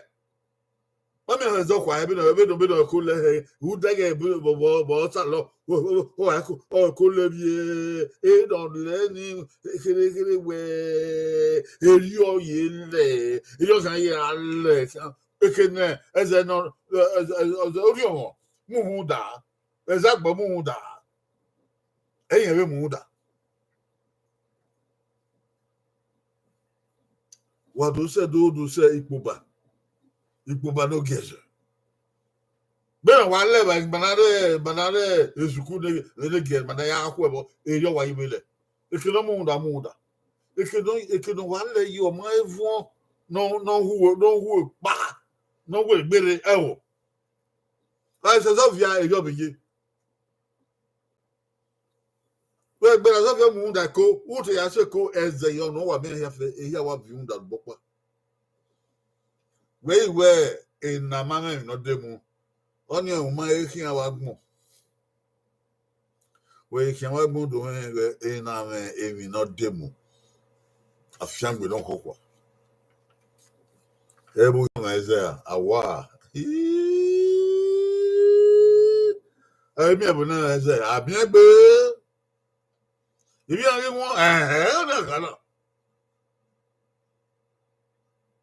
Ọ miẹn hẹ zẹ ọkhua hẹ, vbene vbene vbene ọ ko lẹ hẹ, u dẹghe vbe vbe vbe ọ salọ, ọ ko lẹ vbiẹ, e nọ lẹ ni kherekhere wẹ, erriọ ye lẹ, erriọ khian ye ra lẹ khian. Ekene ẹzẹ nọ, ẹzẹ orhiọnmwọ mu huda, ẹzẹ agbọ mu huda, ẹyẹn vbe mu huda. Wa do sẹ do do sẹ ikpoba, ikpoba ne ọ giẹ zẹ. Vbene wa lẹ vba, ma na rre ma na rre esuku ne ne giẹ, ma na ya khuẹ vbọ, erriọ wa yi vbe lẹ. Eke ne ọ mu huda mu huda. Eke ne eke ne wa lẹ yi, ọ ma evuọn ne ọ ne ọ hu ne ọ hu ekpa, ne ọ wẹ egbere ẹvbo. Ẹsẹsẹ ovia erriọ vbe ye. Vbe ẹgbẹe na zọ vbe mu rhunmwuda ẹko, u te ya sẹ ẹko, ẹzẹ yọ ne ọ wa miẹn ehia fẹ, ehia wa viọ rhunmwuda lobọ ọkpa. Wẹ i wẹ ena ma mwẹ emwi ne ọ de mu, ọnii u ma he khian vbe agbọn. Wẹ i khian vbe agbọn do mwẹ wẹ ena mwẹ emwi ne ọ de mu. Afiangbe ne ọ khọkhua. Ẹ vbe u yọ mwẹ zẹ a, a wa. Ẹ miẹn ẹvbo ne ẹ zẹ, a miẹn gbe. I vbi iran ghi wọn, ẹhẹn, ọ na gha na.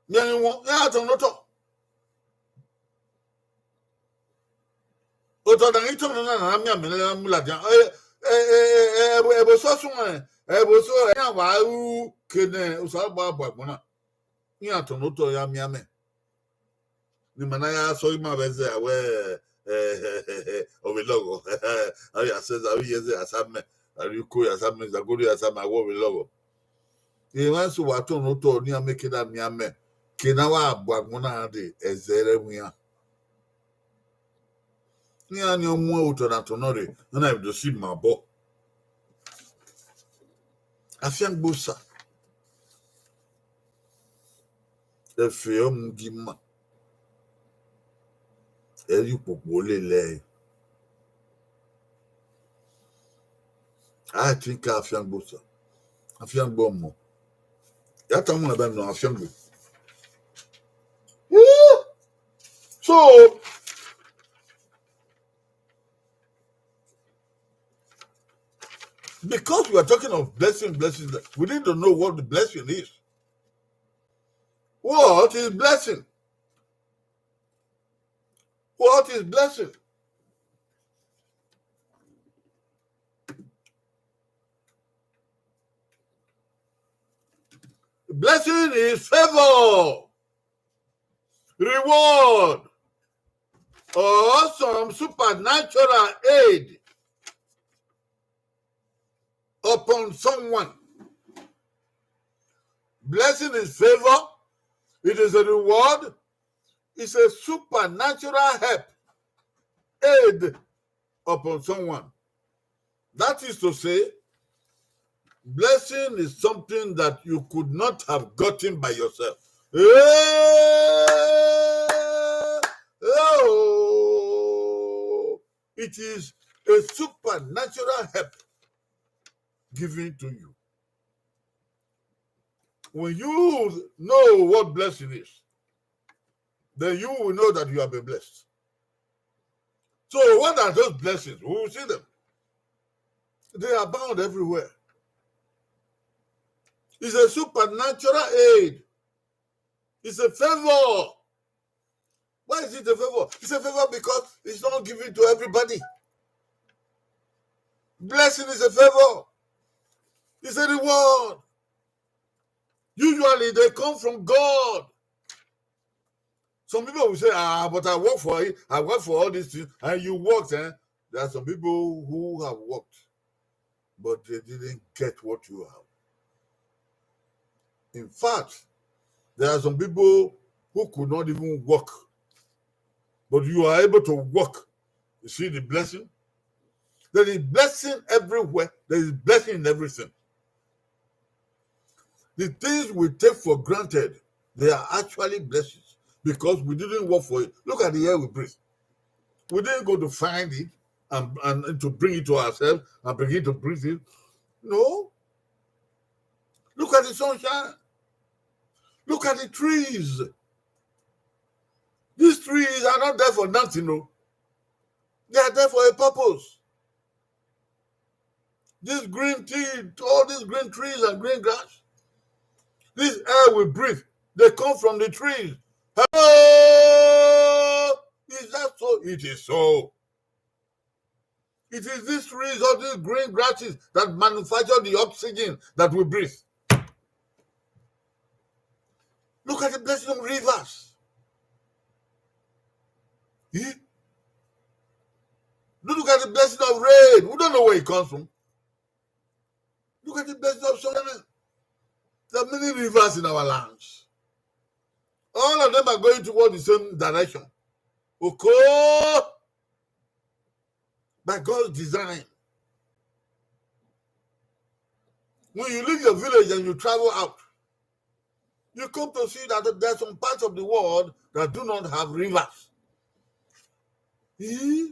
Miẹn ghi wọn, iran tọn ne otọ. Otọ na ghi tọn na na miẹn amẹ ne a mu ladian. Ẹ, ẹ, ẹ, ẹ, ẹvbo, ẹvbo sọ sunu, ẹvbo sọ, iran wa ru ke ne Osanobua bu agbọn na. Iran tọn ne otọ ya miẹn amẹ. Ne ima na ya sọ ima vbe zẹ a wẹ, ẹ, ọ vbe lọghọ. A ya sẹ, a vbe ye zẹ a sa mẹ, a rhie uko ya sa mẹ, izagoro ya sa mẹ, a wẹ ọ vbe lọghọ. Emwa eso wa tọn ne otọ ne iran miẹn ke da miẹn amẹ, ke ne a wa bu agbọn na rre ẹzẹ rẹ mu iran. Iran ni ọ mu otọ na tọn nọ rre, ne a na do si ima obọ. Afiangbe Osa. Ẹfe ọ mu gie ima. Ẹ ye ukpokpo lele ẹre. A i think Afiangbe Osa. Afiangbe ọmọ. Ya tama unu eba nọ Afiangbe. Woo! So, because we are talking of blessing, blessing, we need to know what the blessing is. What is blessing? What is blessing? Blessing is favor, reward, or some supernatural aid upon someone. Blessing is favor, it is a reward, it's a supernatural help, aid upon someone. That is to say, blessing is something that you could not have gotten by yourself. Eh, oh, it is a supernatural help given to you. When you know what blessing is, then you will know that you have been blessed. So what are those blessings? We will see them. They abound everywhere. It's a supernatural aid. It's a favor. Why is it a favor? It's a favor because it's not given to everybody. Blessing is a favor. It's a reward. Usually they come from God. Some people will say, "Ah, but I work for it. I work for all these things." And you worked, eh? There are some people who have worked, but they didn't get what you have. In fact, there are some people who could not even walk, but you are able to walk. You see the blessing? There is blessing everywhere. There is blessing in everything. The things we take for granted, they are actually blessings because we didn't work for it. Look at the air we breathe. We didn't go to find it and, and to bring it to ourselves and begin to breathe it. No. Look at the sunshine. Look at the trees. These trees are not there for nothing, no. They are there for a purpose. This green tea, all these green trees and green grass, this air we breathe, they come from the trees. Hello? Is that so? It is so. It is these trees, all these green grasses that manufacture the oxygen that we breathe. Look at the blessing of rivers. Eh? Look at the blessing of rain. We don't know where it comes from. Look at the blessing of sun. There are many rivers in our lands. All of them are going toward the same direction. Okay? By God's design. When you leave your village and you travel out, you come to see that there are some parts of the world that do not have rivers. Eh?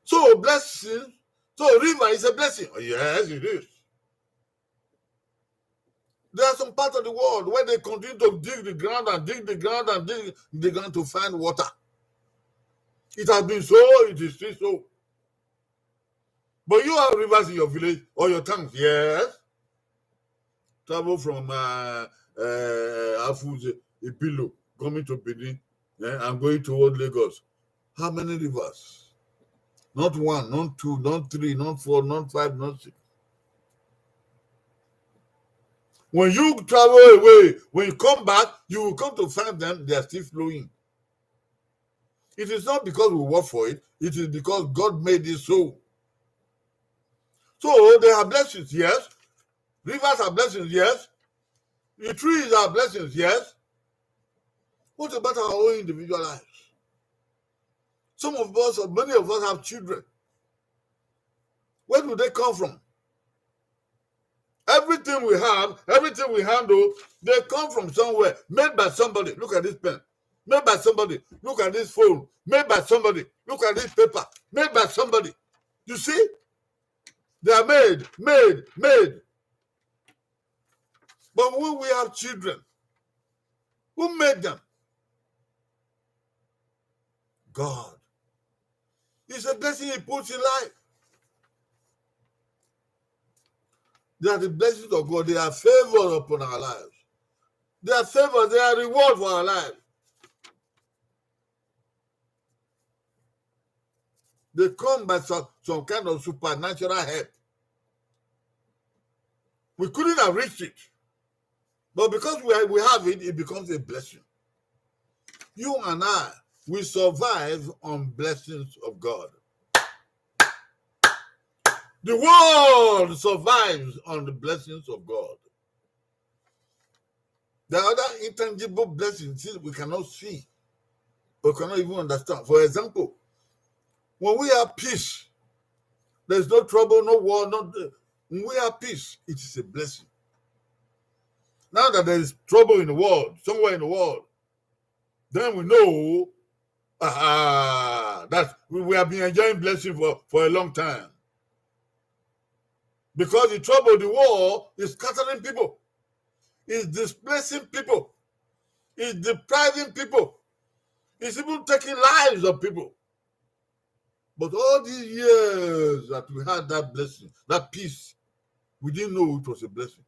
So blessing, so river is a blessing. Oh, yes, it is. There are some parts of the world where they continue to dig the ground and dig the ground and dig the ground to find water. It has been so, it is still so. But you have rivers in your village or your towns, yes? Travel from uh, uh, Afuze, Ibilo, coming to Benin, eh, and going toward Lagos. How many rivers? Not one, not two, not three, not four, not five, not six. When you travel away, when you come back, you will come to find them, they are still flowing. It is not because we work for it, it is because God made it so. So they are blessings, yes. Rivers are blessings, yes. The trees are blessings, yes. What about our own individual lives? Some of us, or many of us, have children. Where do they come from? Everything we have, everything we handle, they come from somewhere, made by somebody. Look at this pen, made by somebody. Look at this phone, made by somebody. Look at this paper, made by somebody. You see? They are made, made, made. But when we have children, who made them? God. It's a blessing he puts in life. They are the blessings of God. They are favor upon our lives. They are favor. They are reward for our life. They come by some, some kind of supernatural help. We couldn't have reached it. But because we, we have it, it becomes a blessing. You and I, we survive on blessings of God. The world survives on the blessings of God. There are other intangible blessings, things we cannot see, we cannot even understand. For example, when we have peace, there's no trouble, no war, no. When we have peace, it is a blessing. Now that there is trouble in the world, somewhere in the world, then we know, ah, that we, we have been enjoying blessing for, for a long time. Because the trouble, the war is scattering people, is displacing people, is depriving people, is even taking lives of people. But all these years that we had that blessing, that peace, we didn't know it was a blessing.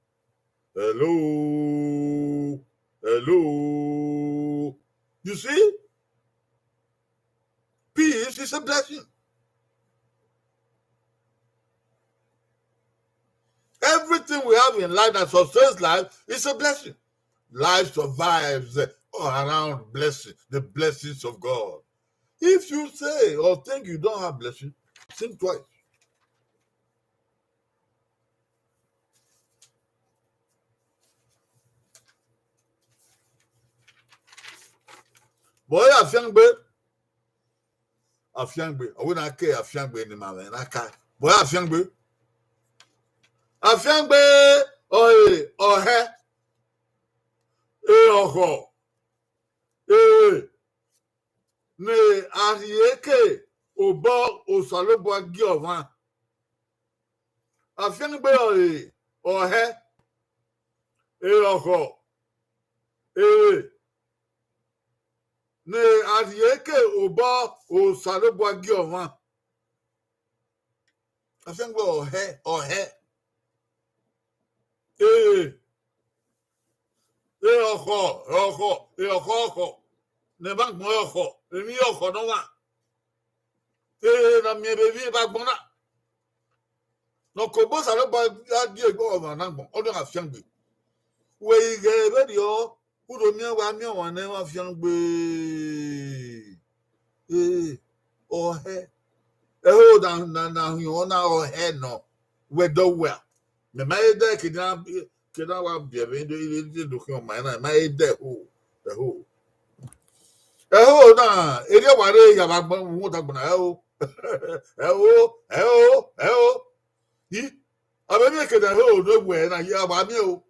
Hello? Hello? You see? Peace is a blessing. Everything we have in life that sustains life is a blessing. Life survives around blessing, the blessings of God. If you say or think you don't have blessing, think twice. Vbe ọ re afiangbe? Afiangbe, ọ wẹ na ke afiangbe ne ima mwẹ na ka. Vbe ọ re afiangbe? Afiangbe ọre ọhẹ, e ọkhọ, e ne a rhie ke obọ Osanobua gie ọmwa. Afiangbe ọre ọhẹ, e ọkhọ, e ne a rhie ke obọ Osanobua gie ọmwa. Afiangbe ọhẹ, ọhẹ. Ee, e ọkhọ, ọkhọ, e ọkhọ, ọkhọ. Ne ẹmwẹ agbọn ọre ọkhọ, emwi ọkhọ ne ọmwa. Ee, na miẹn vbe emwi vbe agbọn na. Ne ọ ke obọ Osanobua gha die egbe ọmwa ne agbọn, ọ na afiangbe. Wẹ i ghẹ vberriọ, u do miẹn wa miẹn ọmwa ne ẹmwẹ afiangbe. Ee, ọhẹ. Ẹho na, na, na hiọn na ọhẹ nọ. Wẹ dọ wẹ a. Mẹ ma he dẹ ke na, ke na wa biẹ vbe ndo, ndo, ndo, ndo khian ọma na, ma he dẹ ẹho, ẹho. Ẹho na, erriọ wa rre ya vbe agbọn, uhunmwu ta agbọn na, ẹho. Ẹho, ẹho, ẹho. I, a vbe miẹn ke na ẹho ne wẹ na, ya wa miẹn o.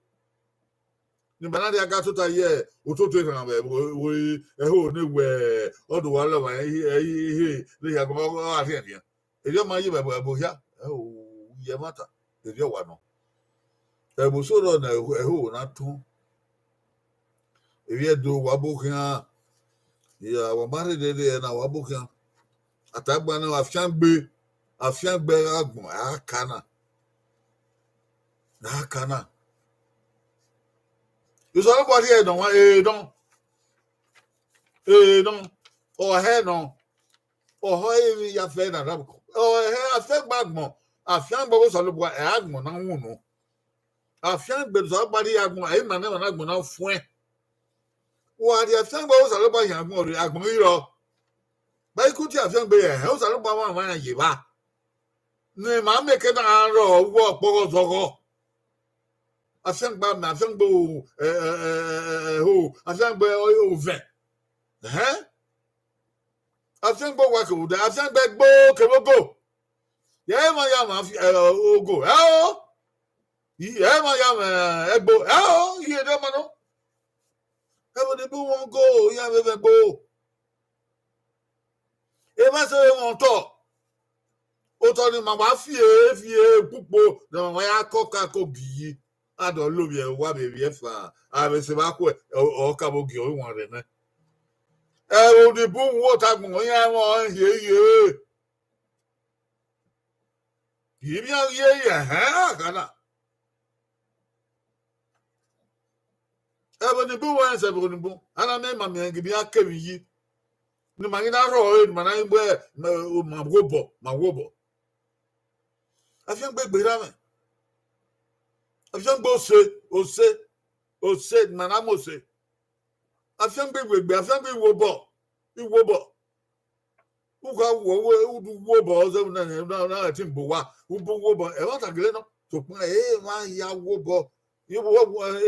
Ne ima na rhie aga tota ye, ototo erhan vbe, vbe, vbe ẹho ne wẹ, ọ do wa lọ ma, ẹhi, ẹhi, ẹhi, ne ya gọ, ọ gha rhiẹnrhiẹn. Erriọ ma ye vbe ẹbo hia, ẹho, ye ẹmwata, erriọ wa nọ. Ẹvbo so rọ ne ẹho na tọn. Evbi Ẹdo wa bu khian, ya, wa ma rherhe rre na wa bu khian. A ta gba nẹ afiangbe, afiangbe gha gbọn, a ka na. A ka na. Osanobua rhie nọ wa, e nọ. E nọ. Ọhẹ nọ. Ọhọ emwi ya fẹ na ra. Ọhẹ afiangbe agbọn, afiangbe ọghe Osanobua, ẹ agbọn na wunu. Afiangbe ne Osanobua rhie agbọn, ẹ i ma ne ẹmwẹ ne agbọn na fuẹn. Wa rhie afiangbe ọghe Osanobua hin agbọn rre, agbọn ghi rrọọ. Ba i ku tie afiangbe, ẹhẹn, Osanobua wa mwa iran ye evba. Ne ima miẹn ke na gha rrọọ vbe ọkpọghọ zọghọ. Afiangbe amẹ, afiangbe o, ẹ, ẹ, ẹ, ẹ, ẹ, ho, afiangbe ovẹn. Ẹhẹn. Afiangbe owa kevbe odẹ, afiangbe ẹgbo kevbe ogo. Yẹ emwa ya mwa afi-, ẹ, ogo, ẹ o. I, ẹ emwa ya mwa ẹgbo, ẹ o, iye de ma nọ. Ẹvbo ni bu wọn ogo, iran vbe vẹ ẹgbo. Emwa sẹ vbe wọn otọ. Otọ ni ma wa fie, fie kpukpo, ne ma wa ya kọ ka ko gi yi. A do lovbiẹ owa vbe vbiẹ fa, a vbe sẹ evba khuẹ, ọ, ọ ka vbe ogie ọre wan rre nẹ. Ẹvbo ni bu wọn ota gbọn, iran ẹmwẹ ọnrẹn hiehie. Ivbi iran hiehie, ẹhẹn, a gha na. Ẹvbo ni bun wẹ sẹ ẹvbo ni bun, a na miẹn ima miẹn gie iran kevbe iyi. Ne ima ghi na rhọ ẹre, ne ima na ghi wẹ, ma, ma wobọ, ma wobọ. Afiangbe gberra mwẹ. Afiangbe ose, ose, ose, ne ima na mu ose. Afiangbe iwegbe, afiangbe iwobọ, iwobọ. U gha wọ, u, u do wobọ, ọ zẹ na, na, na, na, ẹtin bu wa, u bu wobọ, ẹmwata gele nọ, sokpan emwa ya wobọ, ibọ,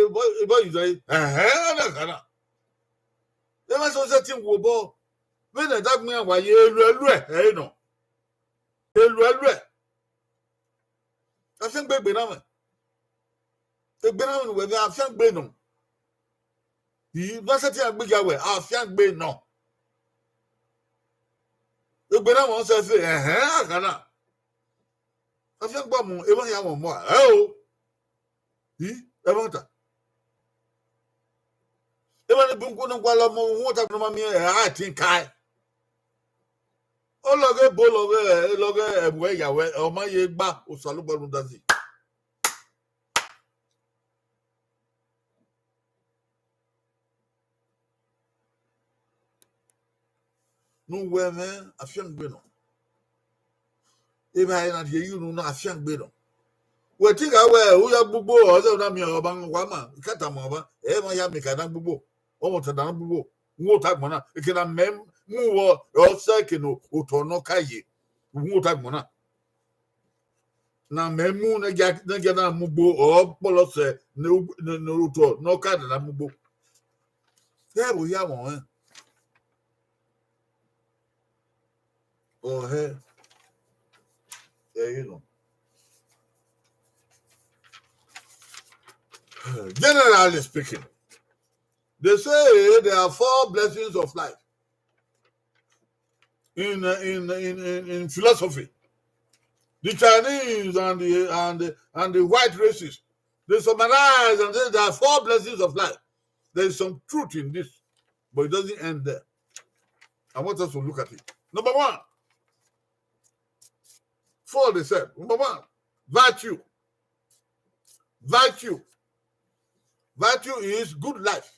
ibọ, ibọ yi zẹ, ẹhẹn, na gha na. Emwa sẹ ose ẹtin wobọ, vbene ẹdẹ agbọn iran wa ye eluẹluẹ, ẹ i nọ. Eluẹluẹ. Afiangbe gberra mwẹ. Egberra mwẹ ne uwẹ ghe afiangbe nọ. I, ne a sẹtin ya gbe ya wẹ, afiangbe nọ. Egberra mwẹ ọsẹ ẹse, ẹhẹn, a gha na. Afiangbe mu, emwa ya mwẹ ọmọ, ẹ o. I, ẹmwata. Emwa ni bun gun ne ọ gualọ ọmọ, uhunmwu ota ne ọ ma miẹn, ẹ, a tin ka ẹe. Ọ lọghọ ebo, lọghọ, lọghọ ẹvbo ya wẹ, ọ ma ye gba, Osanobua rhunmwuda zẹ. Ne uwẹ mwẹ afiangbe nọ. Evbare na rhie ye unu na afiangbe nọ. Wẹ te gha wẹ, u ya gbugbo, ọ zẹ u na miẹn ọmwa, wa ma, I ka tama ọmwa, ẹ ma ya miẹn ka na gbugbo, ọmwa ọta na gbugbo, uhunmwu ota agbọn na, eke na mẹ mu vbọ, ọ sẹ eke ne otọ nọ ka ye, uhunmwu ota agbọn na. Na mẹ mu ne gia, ne gia na mu gbo, ọ kpọlọ sẹ ne u-, ne, ne otọ ne ọ ka da na mu gbo. Ẹ vbe ya mwẹ ọnrẹn. Ọhẹ. Ẹre nọ. Generally speaking, they say there are four blessings of life in, uh, in, in, in, in philosophy. The Chinese and the, and the, and the white races, they summarize and say there are four blessings of life. There is some truth in this, but it doesn't end there. I want us to look at it. Number one, four, they said. Number one, virtue. Virtue. Virtue is good life.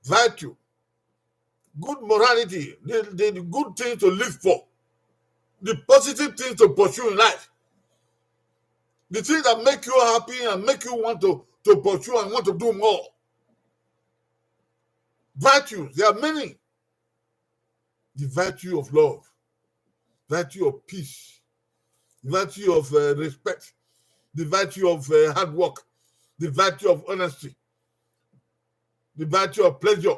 Virtue. Good morality. The, the, the good thing to live for. The positive thing to pursue in life. The thing that make you happy and make you want to, to pursue and want to do more. Virtues, there are many. The virtue of love, virtue of peace, the virtue of, uh, respect, the virtue of, uh, hard work, the virtue of honesty, the virtue of pleasure.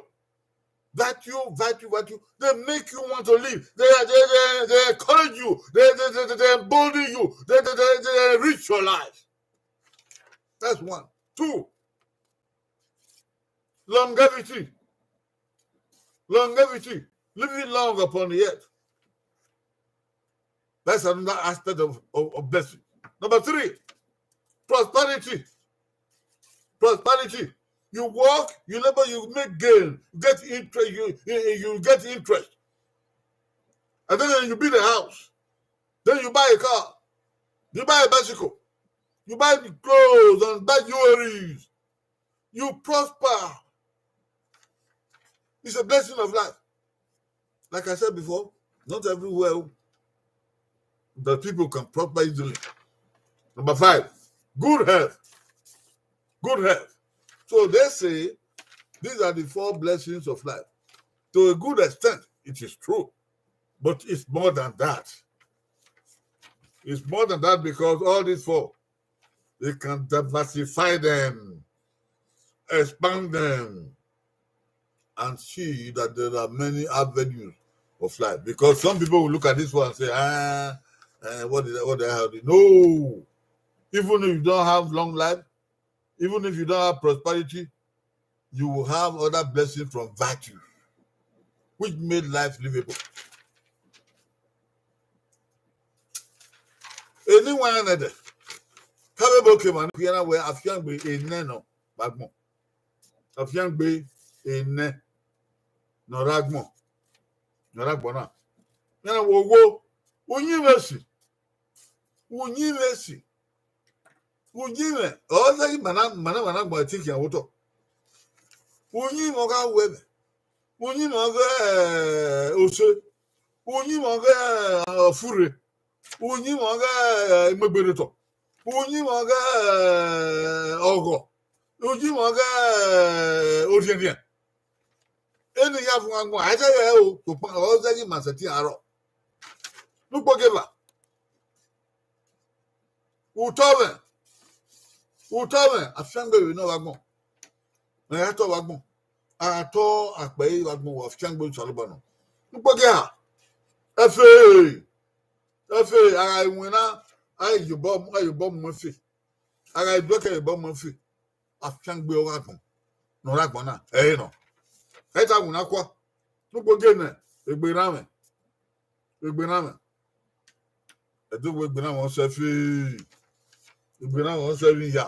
Virtue, virtue, virtue. They make you want to live. They, they, they, they encourage you. They, they, they, they embolden you. They, they, they, they enrich your life. That's one. Two, longevity. Longevity, living long upon the earth. That's another aspect of, of, of blessing. Number three, prosperity. Prosperity. You work, you labor, you make gain, you get interest, you, you, you get interest. And then you build a house. Then you buy a car. You buy a bicycle. You buy the clothes and buy jewelries. You prosper. It's a blessing of life. Like I said before, not everywhere the people can prosper easily. Number five, good health. Good health. So they say these are the four blessings of life. To a good extent, it is true. But it's more than that. It's more than that because all these four, they can diversify them, expand them, and see that there are many avenues of life. Because some people will look at this one and say, "Ah, eh, what did I, what did I have?" No. Even if you don't have long life, even if you don't have prosperity, you will have other blessings from virtue, which made life livable. Eni wa nẹ dẹ, ka vbe ebo ke ma ne khian na wẹ afiangbe enẹ nọ vbe agbọn. Afiangbe enẹ nọ rre agbọn, nọ rre agbọn na. Iran na wẹ owo, uyinmwẹ esi, uyinmwẹ esi, uyinmwẹ, ọ zẹ ghi ma na, ma na, ma na gbọn ẹtin khian vbe otọ. Uyinmwẹ ọ gha ru ẹmwẹ, uyinmwẹ ọ ghe, eh, ose, uyinmwẹ ọ ghe, eh, ọfurre, uyinmwẹ ọ ghe, eh, imuegberotọ, uyinmwẹ ọ ghe, eh, ọghọ, uyinmwẹ ọ ghe, eh, orhiẹnrhiẹn. Eni ya vun agbọn, a i zẹghẹ o, sokpan ọ zẹ ghi ma sẹtin arọ. Ne ukpogieva, utọ mwẹ, utọ mwẹ, afiangbe vbe nọ vbe agbọn. Mẹ ya tọ vbe agbọn, a tọ akpẹ ẹre vbe agbọn, wa afiangbe Osanobua nọ. Ne ukpogieva, ẹfe, ẹfe, a gha winna, a ghi ye obọ, a ghi ye obọ mu ẹfe, a gha duẹkẹ ye obọ mu ẹfe. Afiangbe ọ gha gbọn, ne ọ rre agbọn na, ẹre nọ. Ẹ i ta winna kua, ne ukpogieva nẹ, egbe erhan mwẹ, egbe erhan mwẹ. Ẹdẹ wẹ egbe erhan mwẹ ọ sẹ fi, egbe erhan mwẹ ọ sẹ fi ya.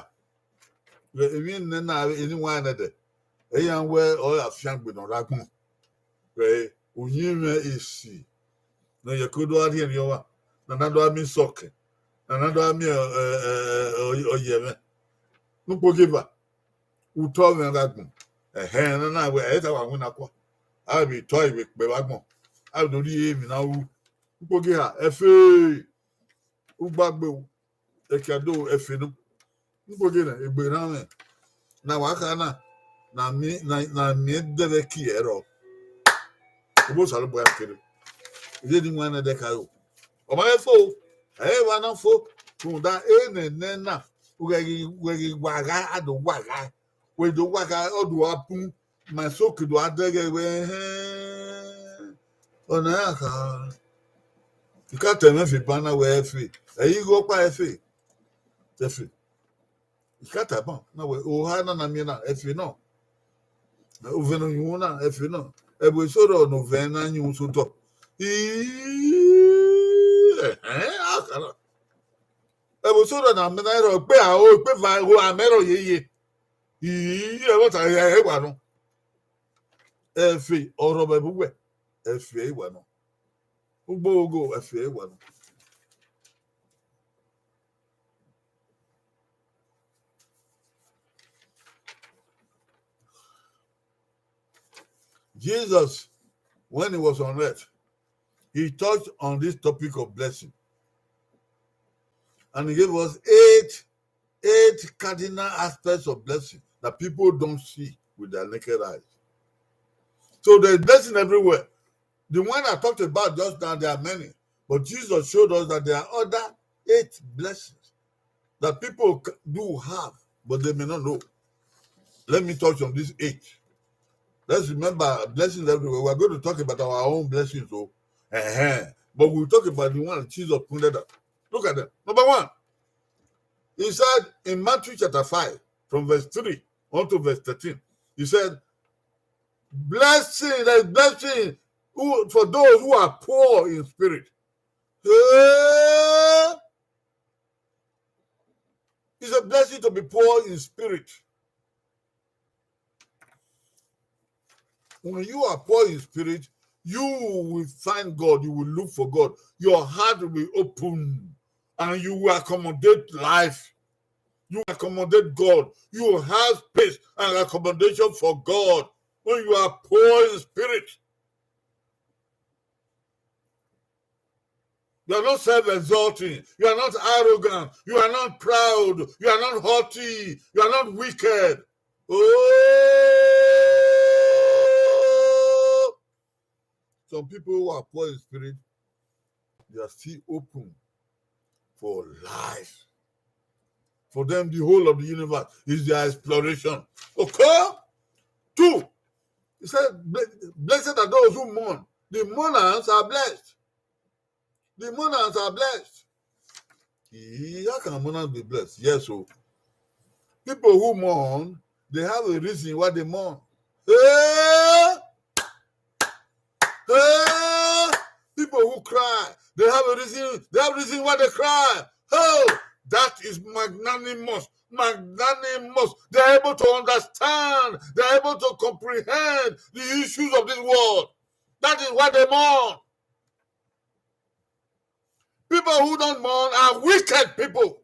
Emwi nẹ na eni wa nẹ dẹ, ẹ i ya wẹ ọ afiangbe ne ọ rre agbọn. Vbe uyinmwẹ esi ne ọ ye ẹko do gha rhiẹnrhiẹn ọmwa, ne a na do gha miẹn isọkẹn, ne a na do gha miẹn, ẹ, ẹ, ẹ, ọ, ọ ye ẹmwẹ. Ne ukpogieva, utọ mwẹ gha gbọn. Ẹhẹn, ne a na wẹ, ẹ i ta wa winna kua. A vbe tọ ivbi ekpẹ vbe agbọn. A vbe do rhie emwi ne a ru. Ukpogieva, ẹfe, ugbagbe, ẹkiado, ẹfe nọ. Ne ukpogieva nẹ, egbe erhan mwẹ, ne a wa kha na, ne a miẹn, ne a, ne a miẹn dẹvbe ẹki ẹrọ. Obọ Osanobua ya kere. Iyẹn ne iwẹn nẹ dẹ ka ro. Ọ ma he fo, ẹ i wa na fo, rhunmwuda enẹnẹ na, u ghẹ ghi, u ghẹ ghi wa gha, a do wa gha. Wẹ do wa gha, ọ do wa bun, ma eso ke do a dẹghẹ wẹ, ẹhẹn. Ọna iran kha. I ka ta ẹmwẹ fi ban na wẹ ẹfe. Ẹ i ghe ọkpa ẹfe. Ẹfe. I ka ta ban na wẹ oha na na miẹn na ẹfe nọ. Ovẹn ne ọ yunmwu na ẹfe nọ. Ẹvbo eso rrọọ ne ovẹn na yunmwu sotọ. Ii, ẹhẹn, a kha na. Ẹvbo eso rrọọ ne amẹ na rrọọ ikpe aro, ikpe eva ẹvbo amẹ rrọọ yeye. Ii, ẹvbo ta ẹre wa nọ. Ẹfe ọrhọ vbe ẹvbo uwẹ, ẹfe ẹre wa nọ. Ugbo ogo, ẹfe ẹre wa nọ. Jesus, when he was on earth, he touched on this topic of blessing. And he gave us eight, eight cardinal aspects of blessing that people don't see with their naked eyes. So there's blessing everywhere. The one I talked about just now, there are many. But Jesus showed us that there are other eight blessings that people c- do have, but they may not know. Let me touch on these eight. Let's remember blessings everywhere. We are going to talk about our own blessings, so, uh-huh. But we'll talk about the one that Jesus pointed out. Look at them. Number one, he said in Matthew chapter five, from verse three on to verse thirteen, he said, "Blessing, there's blessing who, for those who are poor in spirit." Hey! It's a blessing to be poor in spirit. When you are poor in spirit, you will find God, you will look for God. Your heart will be open and you will accommodate life. You accommodate God. You have space and accommodation for God when you are poor in spirit. You are not self-exalting. You are not arrogant. You are not proud. You are not haughty. You are not wicked. Oh! Some people who are poor in spirit, they are still open for life. For them, the whole of the universe is their exploration. Okay? Two, he said, "Ble- Blessed are those who mourn." The mourners are blessed. The mourners are blessed. How can mourners be blessed? Yes, so people who mourn, they have a reason why they mourn. Hey! Hey! People who cry, they have a reason. They have a reason why they cry. Oh, that is magnanimous. Magnanimous. They're able to understand. They're able to comprehend the issues of this world. That is why they mourn. People who don't mourn are wicked people.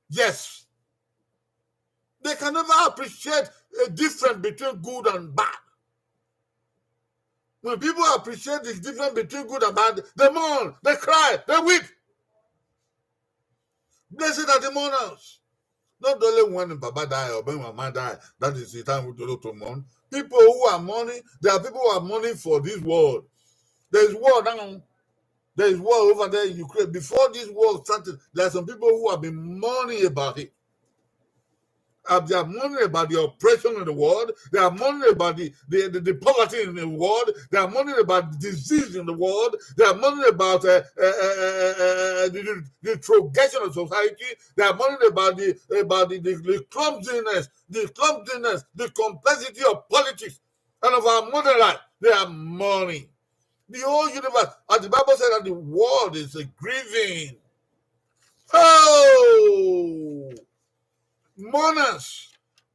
Yes. They can never appreciate a difference between good and bad. When people appreciate the difference between good and bad, they mourn, they cry, they weep. Blessed are the mourners. Not only when Baba die or when Mama die, that is the time we do to mourn. People who are mourning, there are people who are mourning for this world. There is war now. There is war over there in Ukraine. Before this war started, there are some people who have been mourning about it. Uh, they are mourning about the oppression in the world. They are mourning about the, the, the, the poverty in the world. They are mourning about disease in the world. They are mourning about uh, uh, uh, uh, uh, uh, the, the, the retrogression of society. They are mourning about the about the, the, the clumsiness, the clumsiness, the complexity of politics and of our modern life. They are mourning. The whole universe, as the Bible said, that the world is a grieving. Oh, mourners,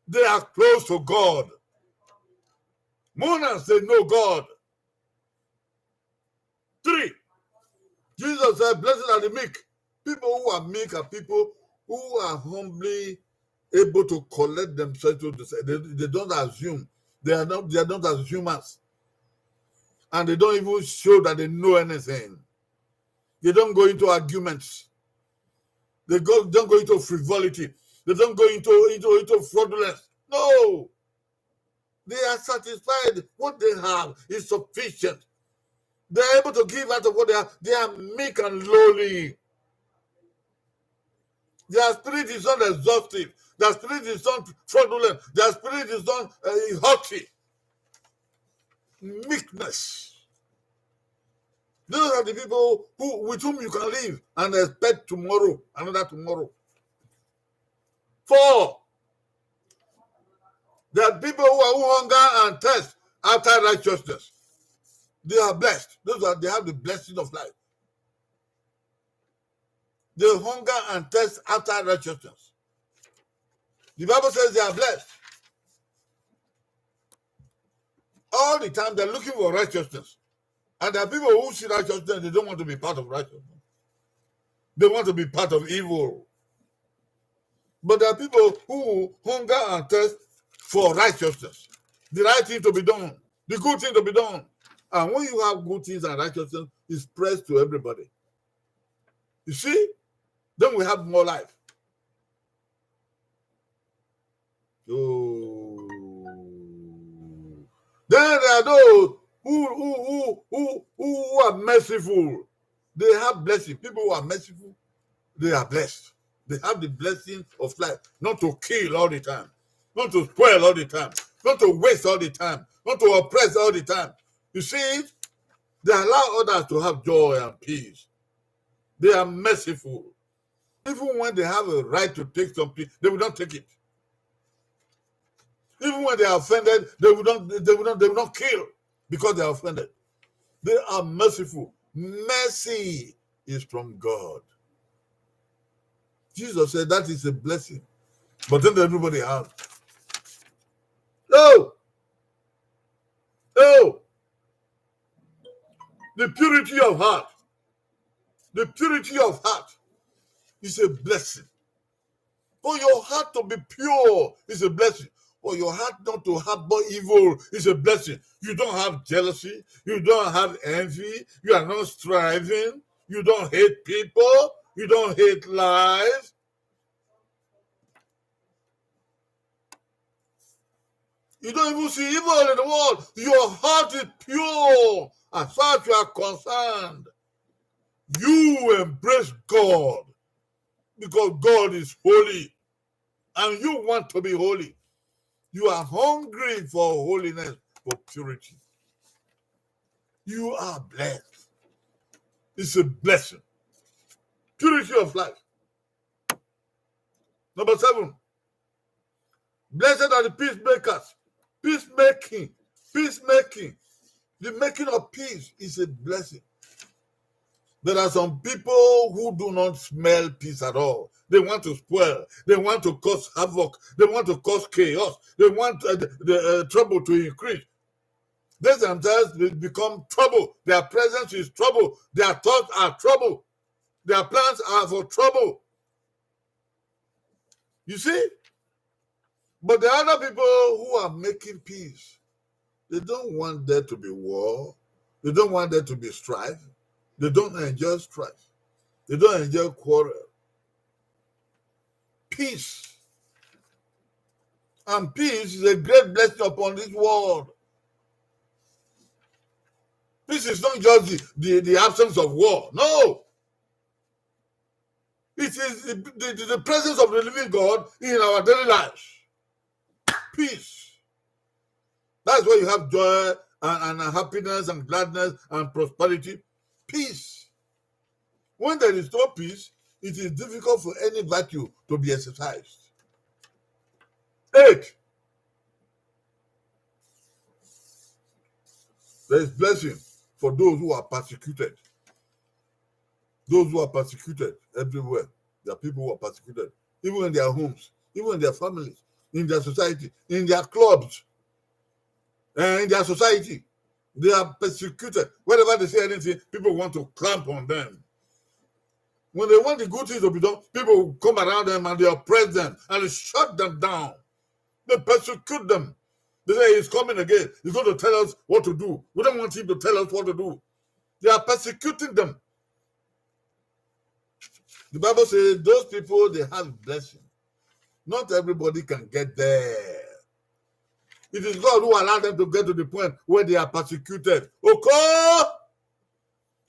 they are close to God. Mourners, they know God. Three, Jesus said, "Blessed are the meek." People who are meek are people who are humbly able to collect themselves to the, they, they don't assume. They are not, they are not as humans. And they don't even show that they know anything. They don't go into arguments. They go, don't go into frivolity. They don't go into, into, into fraudulence. No. They are satisfied. What they have is sufficient. They are able to give out of what they have. They are meek and lowly. Their spirit is not exhaustive. Their spirit is not fraudulent. Their spirit is not uh, haughty. Meekness. Those are the people who, with whom you can live and expect tomorrow, another tomorrow. Four, there are people who are, who hunger and thirst after righteousness. They are blessed. Those are, they have the blessing of life. They hunger and thirst after righteousness. The Bible says they are blessed. All the time they're looking for righteousness. And there are people who see righteousness, they don't want to be part of righteousness. They want to be part of evil. But there are people who hunger and thirst for righteousness, the right thing to be done, the good thing to be done. And when you have good things and righteousness, it spreads to everybody. You see? Then we have more life. So, then there are those who, who, who, who, who are merciful. They have blessing. People who are merciful, they are blessed. They have the blessing of life. Not to kill all the time, not to spoil all the time, not to waste all the time, not to oppress all the time. You see it? They allow others to have joy and peace. They are merciful. Even when they have a right to take something, they will not take it. Even when they are offended, they will not, they will not, they will not kill because they are offended. They are merciful. Mercy is from God. Jesus said that is a blessing. But then everybody has. No. No. The purity of heart. The purity of heart is a blessing. For your heart to be pure is a blessing. For your heart not to harbor evil is a blessing. You don't have jealousy. You don't have envy. You are not striving. You don't hate people. You don't hate lies. You don't even see evil in the world. Your heart is pure as far as you are concerned. You embrace God because God is holy and you want to be holy. You are hungry for holiness, for purity. You are blessed. It's a blessing. Purity of life. Number seven, blessed are the peacemakers. Peacemaking. Peacemaking. The making of peace is a blessing. There are some people who do not smell peace at all. They want to spoil. They want to cause havoc. They want to cause chaos. They want, uh, the, the, uh, trouble to increase. They themselves be-, become trouble. Their presence is trouble. Their thoughts are trouble. Their plans are for trouble. You see? But the other people who are making peace, they don't want there to be war. They don't want there to be strife. They don't enjoy strife. They don't enjoy quarrel. Peace. And peace is a great blessing upon this world. Peace is not just the, the, the absence of war. No. It is the, the, the presence of the living God in our daily lives. Peace. That's why you have joy and, and happiness and gladness and prosperity. Peace. When there is no peace, it is difficult for any virtue to be exercised. Eight, there is blessing for those who are persecuted. Those who are persecuted everywhere, there are people who are persecuted, even in their homes, even in their families, in their society, in their clubs, eh, in their society. They are persecuted. Whenever they say anything, people want to clamp on them. When they want the good things to be done, people will come around them and they oppress them and they shut them down. They persecute them. They say, "He's coming again. He's going to tell us what to do. We don't want him to tell us what to do." They are persecuting them. The Bible says those people, they have blessing. Not everybody can get there. It is God who allowed them to get to the point where they are persecuted. Okay?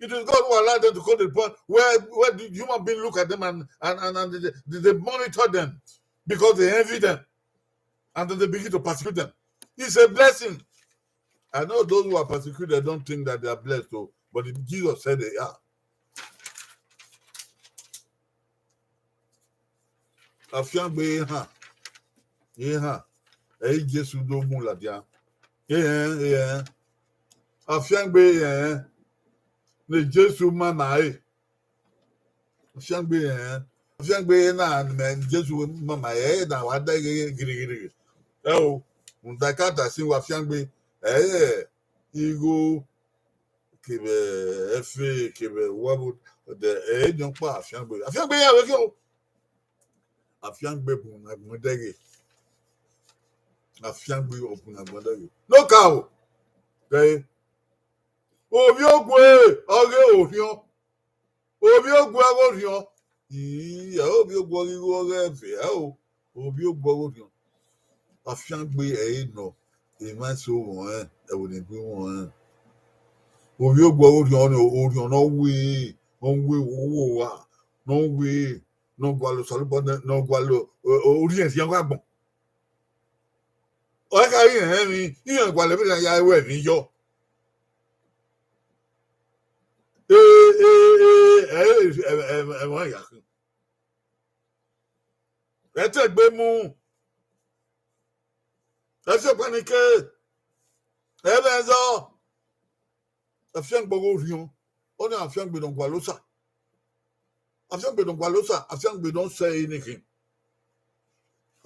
It is God who allowed them to come to the point where, where the human being look at them and, and, and, and they, they, they monitor them because they envy them. And then they begin to persecute them. It's a blessing. I know those who are persecuted don't think that they are blessed, so, but Jesus said they are. Afiangbe ehan, ehan, ẹ i Jesu do mu ladian. Ehẹn, ehẹn. Afiangbe ehẹn, ne Jesu ma ma ẹre. Afiangbe ehẹn, afiangbe na mẹ Jesu ma ma ẹre, na wa da ghe girigiri. Ẹ o, rhunmwuda ka da sin wa afiangbe, ẹ, igho, kevbe ẹfe, kevbe uwẹvbo, de ẹ i diọn kpa afiangbe. Afiangbe ya vbe khian o. Afiangbe bun na gbọn dẹghe. Afiangbe ọ bun na gbọn dẹghe. No ka o. Kẹre. Ovbi ogue ọghe orhiọn. Ovbi ogue ọghe orhiọn. Ii, ovbi ogue ọghe igho ọghe ẹfe, ẹ o. Ovbi ogue ọghe orhiọn. Afiangbe ẹre nọ, emwa eso vọnrẹn, ẹvbo ne I bu vọnrẹn. Ovbi ogue ọghe orhiọn, orhiọn ne ọ wu, ne ọ wu uwu owa, ne ọ wu, ne ọ gualọ Osanobua, ne ọ gualọ, orhiọn khian gha gbọn. Ọ i kha rẹn emwi, iran gualọ vbene iran ya ru emwi yọ. E, e, e, ẹ, ẹ, ẹ, ẹ, ẹmwẹ ya khin. Ẹ te egbe mu. Ẹ fi ọkpa ni ke. Ẹ vbe ẹzọ. Afiangbe ọghe orhiọn, ọnii afiangbe ne ọ gualọ Osa. Afiangbe ne ọ gualọ Osa, afiangbe ne ọ sẹ ẹre ne khin.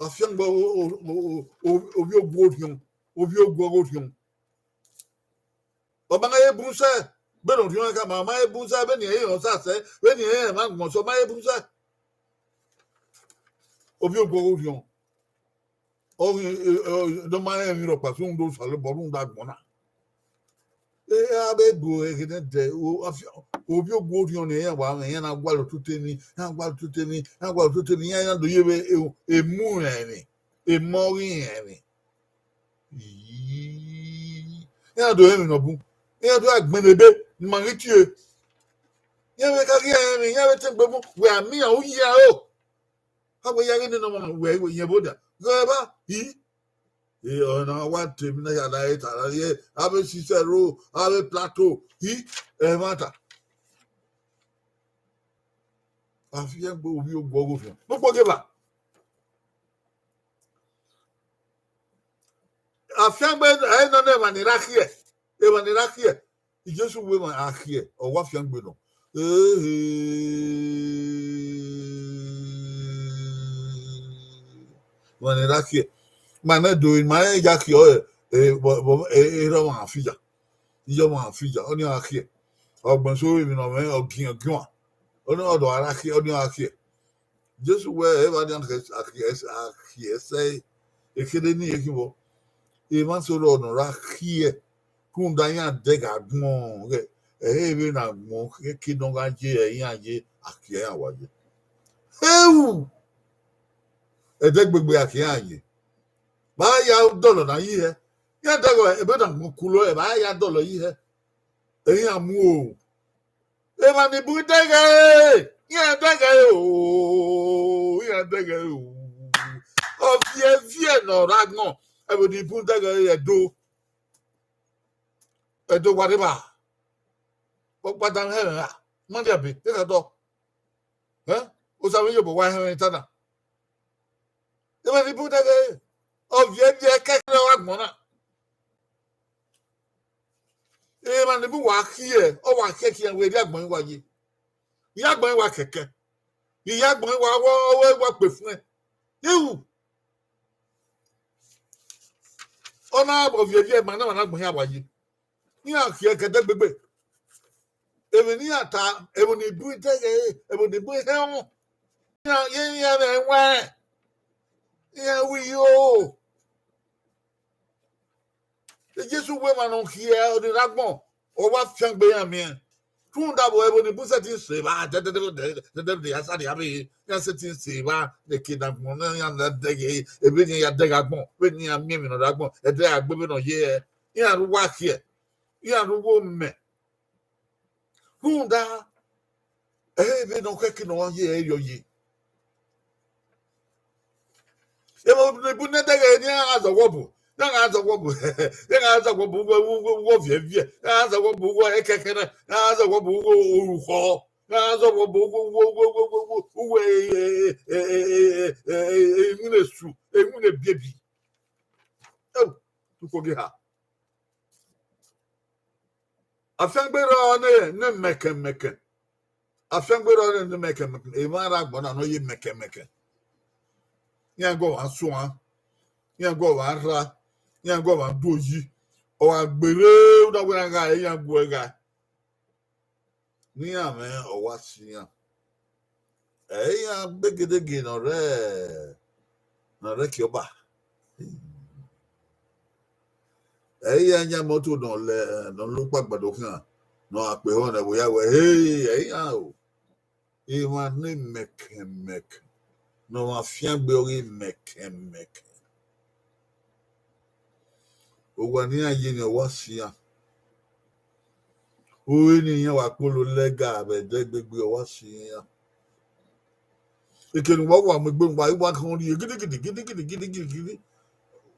Afiangbe o, o, o, o, ovbi ogue orhiọn, ovbi ogue ọghe orhiọn. Ọ ma he bun sẹ, vbene orhiọn khama, ọ ma he bun sẹ, vbene irẹn i rẹn Osa sẹ, vbene irẹn i rẹn emwa agbọn sẹ, ọ ma he bun sẹ. Ovbi ogue ọghe orhiọn. Ọ ghi, ọ, ọ, ne ọ ma rẹn emwi rhọkpa, rhunmwuda Osanobua, rhunmwuda agbọn na. E, a vbe bu ẹghẹ nẹdẹ, o, afi-, ovbi ogue orhiọn ne iran wa mwẹ, iran na gualọ ototọ emwi, iran gualọ ototọ emwi, iran gualọ ototọ emwi, iran, iran do ye vbe e, emu rẹn emwi, emọ ghi rẹn emwi. Ii, iran do rẹn emwi ne ọ bun, iran do gha gbẹnnẹ ebe ne ima ghi tie. Iran vbe ka ghi rẹn emwi, iran vbe te egbe mu, wẹ a miẹn iran uyi aro. A wẹ ya ghe nene ọmọ wẹ, wẹ yẹn vbe odia. Ghẹ evba, i. E, ọ na wa te emwi na ya la eta, la ye, a vbe sisẹ ro, a vbe plato, i, ẹmwata. Afiangbe ovbi ogue ọghe orhiọn. Nokpogeba. Afiangbe, ẹ nọ ne emwa ni ra khiẹ, emwa ni ra khiẹ. Jesu wẹ emwa a khiẹ, ọ wa afiangbe nọ. Ehe. Emwa ni ra khiẹ. Ma nẹ do, ma ya khiẹ ọre, e, vbọ, vbọ, e, erha ọmwa fija. Iye ọmwa fija, ọnii a khiẹ. Ọ gbẹn so emwi ne ọ mwẹ, ọ giẹn, ọ giẹn. Ọnii ọ do a ra khiẹ, ọnii a khiẹ. Jesu wẹ, evba nian akhiẹ, akhiẹ sẹ, ekherhe ni ekhin vbọ. Emwa eso rrọọ ne ọ ra khiẹ, rhunmwuda iran dẹghe agbọn, ghẹ, ẹ i re vbene agbọn khẹke ne ọ gha ye, ẹ iran ye, akhiẹ iran wa ye. Heu! Ẹdẹgbegbe akhiẹ iran ye. Vbe a ya dọlọ ne a yi hẹ? Iran dẹghe ebe ne agbọn kulo ẹre, vbe a ya dọlọ yi hẹ? Ẹ iran mu o. Emwa ni bun dẹghe, iran dẹghe o, iran dẹghe o. Ọ viẹ viẹ ne ọ ra gbọn, ẹvbo ni bun dẹghe ẹre Ẹdo. Ẹdo wa rre evba. Ọkpa danmwẹ hẹ mwẹ ra, ma dia be, te ka dọ. Ẹ? Osa vbe ye obọ wa hẹ mwẹ ta na. Emwa ni bun dẹghe, ọ viẹ viẹ kẹkẹrẹ ọ ra gbọn na. Emwa ni bun wa khiẹ, ọ wa khiẹ khian wẹ, erha agbọn wa ye. Erha agbọn wa kẹkẹ. Erha agbọn wa, wa, wa, wa kpe fun ẹn. Iwu. Ọ na vbe ọ viẹ viẹ, ma na, ma na gbọn iran wa ye. Iran khiẹ kẹdẹgbegbe. Emwi ne iran ta, ẹvbo ni bun dẹghe, ẹvbo ni bun hẹ ọmọ. Iran ye iran vbe ẹwaẹn. Iran ru iyo. Jesu wẹ emwa ne ọ khiẹ, ọ ni rre agbọn, ọ wa fiangbe iran miẹn. Rhunmwuda vbe ẹvbo ni bun sẹtin sẹ evba, dẹdẹdẹ, dẹdẹdẹ, ya sa dia vbe, iran sẹtin sẹ evba, ne ke ne agbọn na, iran na dẹghe, vbene iran ya dẹghe agbọn, vbene iran miẹn emwi ne ọ rre agbọn, ẹdẹ a gbe vbene ọ ye hẹ, iran rre uwu akhiẹ, iran rre uwu omẹ. Rhunmwuda, ẹ i re vbene ọ khẹke ne ọ wa ye ẹre rriọ ye. Ẹvbo ni bun nẹ dẹghe ne iran gha zẹ ọghe ọbo, Na gha zọ wọ bu, na gha zọ wọ bu uwu, uwu, uwu oviẹviẹ, na gha zọ wọ bu uwu ẹkẹkẹrẹ, na gha zọ wọ bu uwu orukhọ, na gha zọ wọ bu uwu, uwu, uwu, uwu, uwu, uwu, eh, eh, eh, eh, eh, eh, eh, iwinna esu, iwinna ebiebi. Ẹu, tuko ghe ha. Afiangbe rrọọ ne, ne mẹkẹn mẹkẹn. Afiangbe rrọọ ne, ne mẹkẹn mẹkẹn. Emwa rre agbọn na ne ọ ye mẹkẹn mẹkẹn. Iran gu ọmwa suan, iran gu ọmwa rra, iran gu ọmwa do yi. Ọ gha gberre, u na wẹ na gha re, iran gu ẹe gha. Ne iran mwẹ, ọ wa si iran. Ẹ i iran gbegedege ne ọ rre, ne ọ rre ẹki ọba. Ẹ i iran yan moto ne ọ lẹ, ne ọ lẹ ukpa agbada khian, ne ọ gha kpe ehọ ne ẹvbo ya wẹ, hey, ẹ i iran o. Emwa ne mẹkẹn mẹkẹn, ne ọmwa fiangbe ọghe mẹkẹn mẹkẹn. Owa ne iran ye ni, ọ wa si iran. Ore ne iran wa kpolo lẹga vbe ẹdẹ gbegbe, ọ wa si iran. Eke ne uwa wa mu egbe, uwa i wa khọn rrie gidigidi, gidigidi, gidigidi, gidigidi.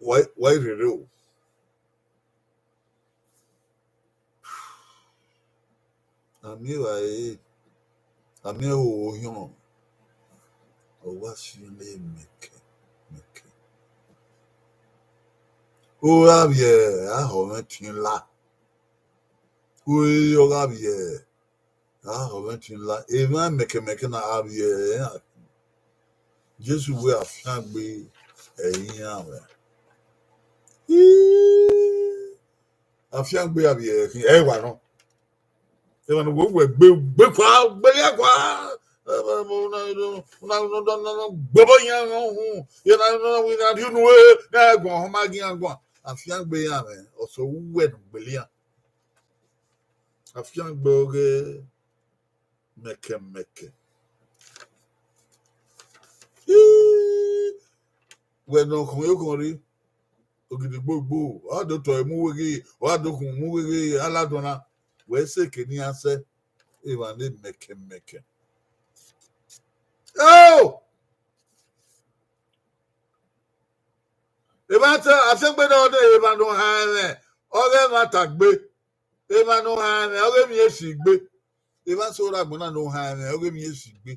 Wa, wa i rherhe o. A miẹn evbare, a miẹn ẹvbo hiọn, ọ wa si iran mẹkẹn mẹkẹn. Ore a vbiẹ, a họ mwẹ ẹtin la. Ore ọ gha vbiẹ, a họ mwẹ ẹtin la. Emwa mẹkẹn mẹkẹn na a vbiẹ iran. Jesu wẹ afiangbe ẹ i iran mwẹ. Ii, afiangbe a vbiẹ ẹre khin, ẹ i wa nọ. Emwa ne uwẹ gbe, gbe kua, gbe ya kua. Gbẹbọ yan hu, ye na na wina di unu e, na guan homa gi iran guan. Afiangbe iran mwẹ, ọ sẹ uwẹ ne u gbele iran. Afiangbe ọghe mẹkẹn mẹkẹn. Ii, wẹ ne ọ khọn ye okhọn rre, ogidigbo gbo, ọ do tọ emu weghe, ọ do khun mu weghe, aladọn na, wẹ sẹ eke ne iran sẹ, emwa ne mẹkẹn mẹkẹn. Oh! Emwa te afiangbe ne ọ de emwa ne ohan ẹmwẹ, ọghe ẹmwata gbe. Emwa ne ohan ẹmwẹ, ọghe emwi esi gbe. Emwa so rre agbọn na ne ohan ẹmwẹ, ọghe emwi esi gbe.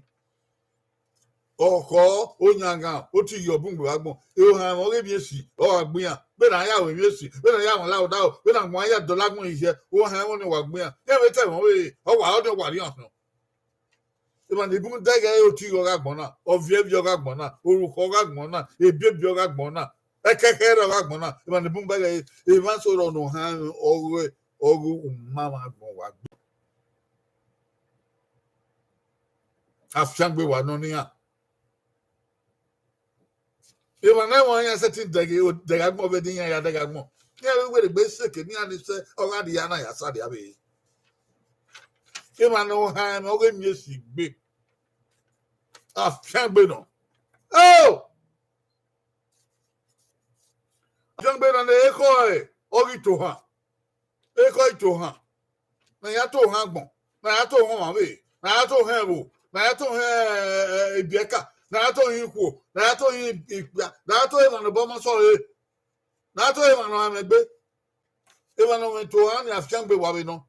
Ọkhọ, oyanghan, otighi, ọbungbe vbe agbọn. Ohan ẹmwẹ, ọghe emwi esi, ọ gha gbe iran. Vbene a ya ru emwi esi, vbene a ya wan la odaro, vbene a wan ya dọlọ agbọn hihẹ, ohan ẹmwẹ ọnii wa gbe iran. Iran vbe ta ẹmwẹ ọvbehe, ọ wa ọnii ọ wa rri iran khian. Emwa ni bun dẹghe ẹre, otighi ọghe agbọn na, ọviẹnviẹn ọghe agbọn na, orukhọ ọghe agbọn na, ebiebi ọghe agbọn na, ẹkẹkhẹrẹ ọghe agbọn na, emwa ni bun dẹghe ẹre, emwa so rre ne ohan ẹmwẹ ọghe, ọghe umamwagbọn wa gbe. Afiangbe wa nọ ne iran. Emwa ne ẹmwẹ iran sẹtin dẹghe, dẹghe agbọn vbe ẹdẹ iran ya dẹghe agbọn. Iran vbe werriegbe sẹ eke ne iran ni sẹ, ọ gha rhie na ya sa rhie vbe. Emwa ne ohan ẹmwẹ ọghe emwi esi gbe. Afiangbe nọ. Oh! Afiangbe nọ ne ekhọe, ọ ghi tohan. Ekhọe i tohan. Ne a ya tohan agbọn, ne a ya tohan ọmwa vbe, ne a ya tohan ẹvbo, ne a ya tohan, eh, eh, ibiẹka, ne a ya tohan ikhuo, ne a ya tohan ikpia, ne a ya tohan emwa ne obọ ma sẹ ọre, ne a ya tohan emwa ne ọ mwẹ gbe. Emwa ne ọ mwẹ tohan ni, afiangbe wa vbe nọ.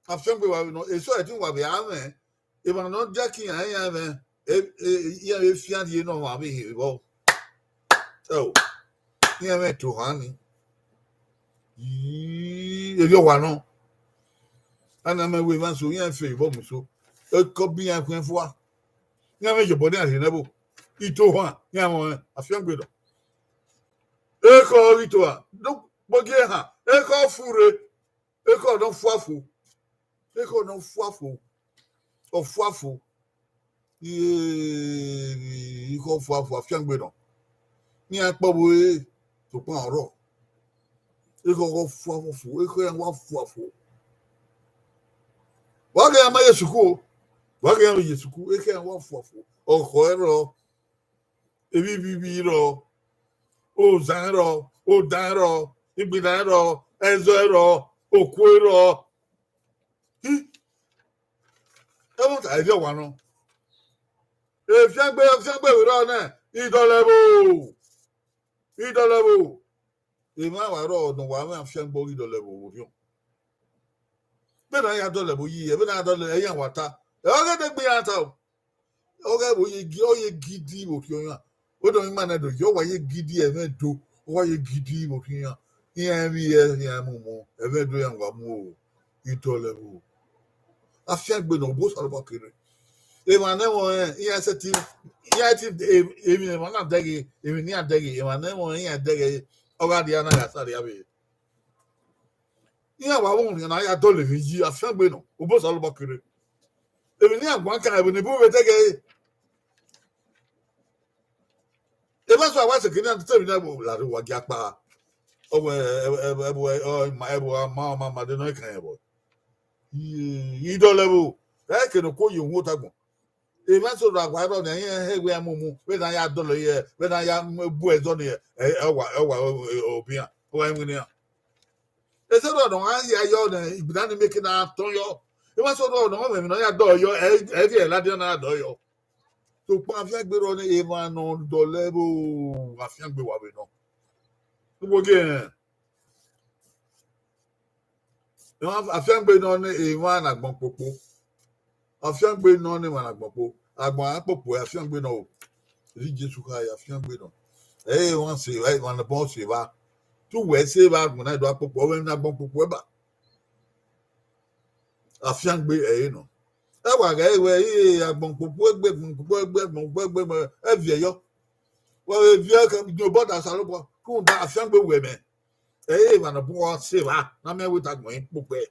Afiangbe wa vbe nọ, eso ẹtin wa vbe a mwẹ, emwa ne ọ dia ke iran iran mwẹ, e, e, iran vbe fian rhie ne ọmwa vbe he vbọ. Ẹo, iran mwẹ tohan ni. Ii, erriọ wa nọ. Ana mẹ wẹ emwa so, iran fe vbọ mu so. Ekọ bi iran khuẹn fua. Iran mwẹ yobọ ne iran rhie nẹ ẹvbo. Itohan, iran mwẹ ọnrẹn, afiangbe nọ. Ekhọe ghi tohan, do kpogie ehan, ekhọe fu rre. Ekhọe nọ fua fo. Ekhọe nọ fua fo. Ọ fua fo. Iye, ekhọe fua fo, afiangbe nọ. Iran kpọvbe ore, sokpan ọrọ. Ekhọe gha fua fo, ekhọe iran wa fua fo. Wa ghe iran ma ye sukuu o. Wa ghe iran ye sukuu, ekhọe iran wa fua fo. Ọkhọe rrọọ. Evbivbi rrọọ, ozan rrọọ, odan rrọọ, igbinna rrọọ, ẹzọ rrọọ, okue rrọọ. Hi, ẹmwata erriọ wa nọ. Efiangbe, efiangbe vbe rrọọ nẹ, idọlẹvbo. Idọlẹvbo, emwa wa rrọọ ne wa mwẹ afiangbe ọghe idọlẹvbo vbe orhiọn. Vbene a ya dọlẹvbo yi, vbene a dọlẹ iran wa ta, ẹ ọghe ne egbe iran ta o. Ọghe vbe ọ ye gi- ọ ye gidi vbe orhiọn iran. Wẹ dọ ima nẹ do yọ, wa ye gidi ẹmwẹ do, wa ye gidi vbe orhiọn iran. Iran vbe iran mumu, ẹmwẹ do iran wa mu o. Idọlẹvbo, afiangbe ne Osanobua kere. Emwa ne ẹmwẹ ọnrẹn, iran sẹtin, iran ti emwi ne emwa na dẹghe, emwi ne iran dẹghe, emwa ne ẹmwẹ ọnrẹn iran dẹghe, ọ gha rhia na ya sa rhia vbe. Iran wa vbe orhiọn na ya dọlọ emwi yi, afiangbe nọ, Osanobua kere. Emwi ne iran guan kan, emwi ne ibu vbe dẹghe. Emwa so a wa sẹ ke iran te emwi na vbe la rre uwa gia kpa. Ọ wẹ, ẹ, ẹ, ẹ, ẹ, ẹ, ọ ma, ẹ, ọ ma, ọ ma, ma de nọ kan yẹn vbọ. Idọlẹvbo, ẹ ke ne okhuo ye uhunmwu ota agbọn. Emwa so ra wa rrọọ ne iran he wẹ mumu, vbene a ya dọlọ ye, vbene a ya bu ẹzọ ne, ẹ, ẹ wa, ẹ wa, obian, ọ wa winna iran. Ese rrọọ ne ọ gha hia yọ ne igbinna ni mieke na tọn yọ. Emwa so rrọọ ne ọ mwẹ emwi ne ọ ya dọlọ yọ, ẹ, ẹ viẹ ladian na dọlọ yọ. Sokpan afiangbe rrọọ ne emwa ne ọ dọlẹvbo, afiangbe wa vbe nọ. Ugbo gie, afiangbe nọ ne emwa ne agbọn kpokpo. Afiangbe nọ ne emwa ne agbọn kpo. Agbọn a kpokpo, afiangbe nọ o. Eri Jesu kha ya afiangbe nọ. Ẹ i re emwa se evba, emwa ne ọ se evba. Te uwẹ se evba, agbọn na do a kpokpo, ọ vbe ne agbọn kpokpo ẹba. Afiangbe ẹre nọ. Ẹ wa ghẹ wẹ, ẹ i re agbọn kpokpo egbe, agbọn kpokpo egbe, agbọn kpokpo egbe, ẹ viẹ yọ. Wa vbe viẹ ke yin obọ da Osanobua, rhunmwuda afiangbe wẹ mẹ. Ẹ i re emwa ne ọ bun uwa se evba, ne a miẹn wẹ te agbọn kpokpo ẹre.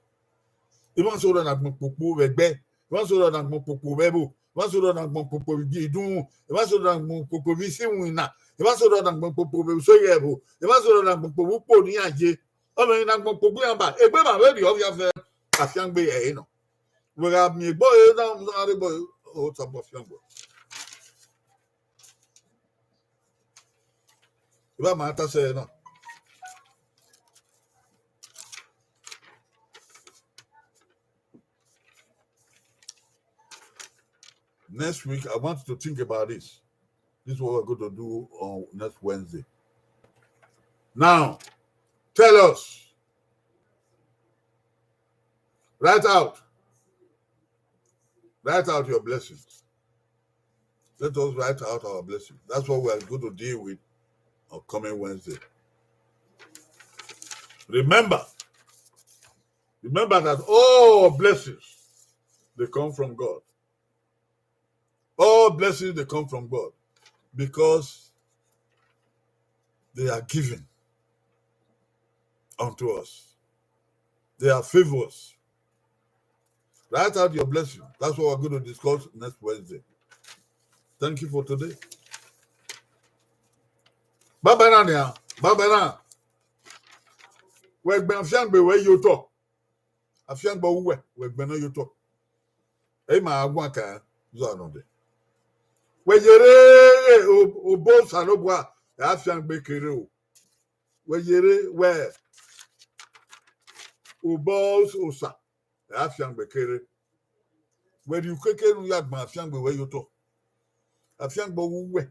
Emwa so rrọọ ne agbọn kpokpo vbe ẹgbẹ, emwa so rrọọ ne agbọn kpokpo vbe ẹvbo, emwa so rrọọ ne agbọn kpokpo vbe idunmwu, emwa so rrọọ ne agbọn kpokpo vbe isi iwinna, emwa so rrọọ ne agbọn kpokpo vbe usoghi ẹvbo, emwa so rrọọ ne agbọn kpokpo vbe ukpo ne iran ye. Ọ mwẹ emwi ne agbọn kpokpo iran ba, egbe ma vbe rriọ vbe afiangbe ẹre nọ. Wẹ gha miẹn egbe ọre na, na rre egbe ọre, ọ tama afiangbe. Evba ma ta sẹ na. Next week, I want you to think about this. This is what we're going to do on next Wednesday. Now, tell us. Write out. Write out your blessings. Let us write out our blessing. That's what we are going to deal with on coming Wednesday. Remember, remember that all blessings, they come from God. All blessings, they come from God because they are given unto us. They are favors. Write out your blessing. That's what we're going to discuss next Wednesday. Thank you for today. Bye bye now, yeah. Bye bye now. Wẹ gbẹn afiangbe wẹ ye otọ. Afiangbe uwẹ, wẹ gbẹn nọ ye otọ. Ẹ i ma guan ka zọ anọ dẹ. Wẹ yerre o-, obọ Osanobua, ẹ afiangbe kere o. Wẹ yerre wẹ obọ Osa, ẹ afiangbe kere. Wẹ rhie ukeke ne u ya gbẹn afiangbe wẹ ye otọ. Afiangbe ọghe uwẹ,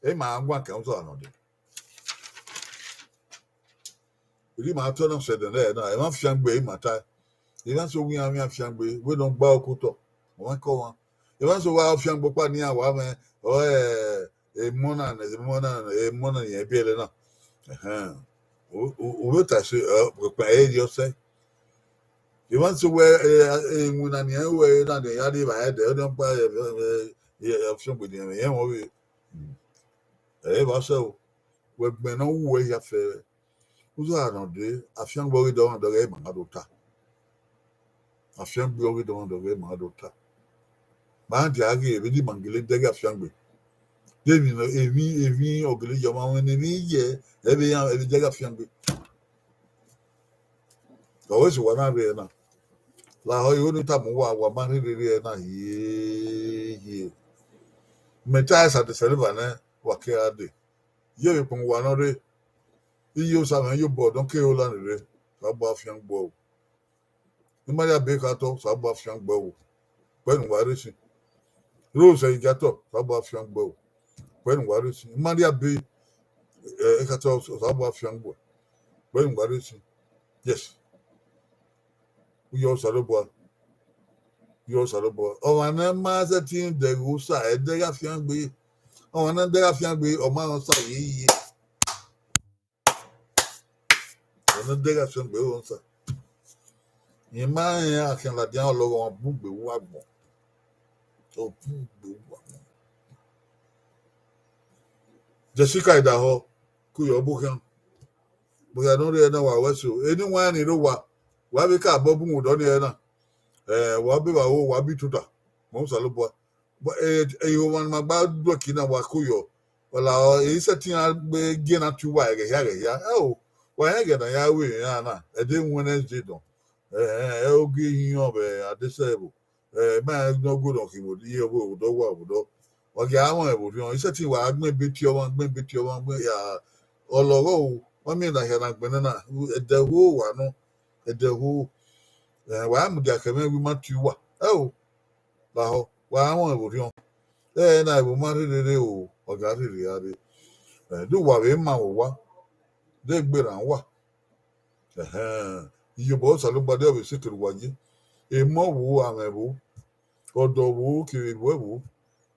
ẹ i ma guan ka zọ anọ dẹ. Erriọ ima tọ na sẹ ẹdẹ nẹ na, emwa afiangbe ima ta. Emwa so wian wian afiangbe, wẹ ne ọ gba okotọ, ọmwa kọ ọmwa. Emwa so wa afiangbe ọkpa ne iran wa mwẹ, ọ, ẹ, emọ na nẹ, emọ na nẹ, emọ na nẹ, biẹlẹ na. Ẹhẹn. O, o, o vbe ta ẹse, ẹ, ọkpa ẹre rhie ọsẹ. Emwa so wẹ, ẹ, ẹ, iwinna ne iran ru ẹre na, ne iran rri evbare ẹdẹ, ọ nọ kpa, ẹ, ẹ, ẹ, ẹ, afiangbe ne iran mwẹ, iran mwẹ ọvbehe. Ẹ i vba sẹ o, wẹ gbẹn ne ọ wu wẹ hia fẹẹrẹ. Uzọ ra nọ dee, afiangbe ọghe dọmwadẹ ọghe ima gha do ta. Afiangbe ọghe dọmwadẹ ọghe ima gha do ta. Ma dia ghe vbene ima gele dẹghe afiangbe. De emwi, emwi, emwi ọ gele ye ọmwa mwẹ ne emwi ye, ẹ vbe iran, ẹ vbe dẹghe afiangbe. Ọ wẹ sẹ uwa na rre ẹre na. Lahọ igho ne I tama uwa, wa ma rherhe rre ẹre na hiehie. Mẹ ta ẹre Saturday, Sunday nẹ, wa ke gha dee. Iye vbe kpọnmwẹ uwa nọ rre. Iye Osa mwẹ, iye obọ nọ ke Holland rre. Osanobua afiangbe o. Imaria be kha tọ, Osanobua afiangbe o. Kpẹ ne uwa rre sin. Rose Igiatọ, Osanobua afiangbe o. Kpẹ ne uwa rre sin. Imaria be. Ekhata Osanobua fiangbe. Wẹ ne uwa rre sin. Yes. Uyo Osanobua. Uyo Osanobua. Ọmwa ne ma sẹtin dẹghe Osa, ẹdẹ gha fiangbe. Ọmwa ne ẹdẹ gha fiangbe, ọ ma rẹn Osa yeye. Ọmwa ne ẹdẹ gha fiangbe, ọ rẹn Osa. Rẹn ma rẹn akhian ladian ọlọghọ, ọ bun gbe vbe agbọn. Ọ bun gbe vbe agbọn. Jessica Idaho, ku yọ bu khian. Buyanu rre na, wa wẹ so. Eni wa ni rre owa, wa vbe ka bọ bu mu dọ ni ẹre na. Eh, wa be wa wo, wa bi tuta. Mọ Osanobua. But, eh, eh, ihoma ne ma gba duẹki na, wa ku yọ. Wala, eh, isẹtin a gbe gie na tu wa ẹghẹ hia, ẹghẹ hia. Ẹ o, wa rẹn ẹghẹ ne a ya ru emwi na, ẹdẹ Wednesday nọ. Eh, eh, ẹ ogie ihiọn vbe adesẹ ẹvbo. Eh, ma rẹn ne ọ gu nọ khin vbe odọ, iye vbe odọ, wa vbe odọ. Wa gie a mwẹ vbe orhiọn. Isẹtin wa gbẹn ebe tie ọmwa, gbẹn ebe tie ọmwa, gbẹn ya. Ọlọghọ o, wa miẹn na hia na gbẹnnẹ na, ẹdẹ ho wa nọ, ẹdẹ ho. Eh, wa mudia khẹ mwẹ wẹ ima tie uwa. Ẹ o, lahọ, wa mwẹ vbe orhiọn. Ẹ na, ẹvbo ma rherere o, ọ gha rherere a rre. Eh, do uwa vbe ma vbe owa, de gberra uwa. Ẹhẹn, iyobọ Osanobua de ọ vbe sikẹ uwa ye. Emọ vbo, amwẹ vbo, ọdọ vbo, kevbe ebuẹ vbo,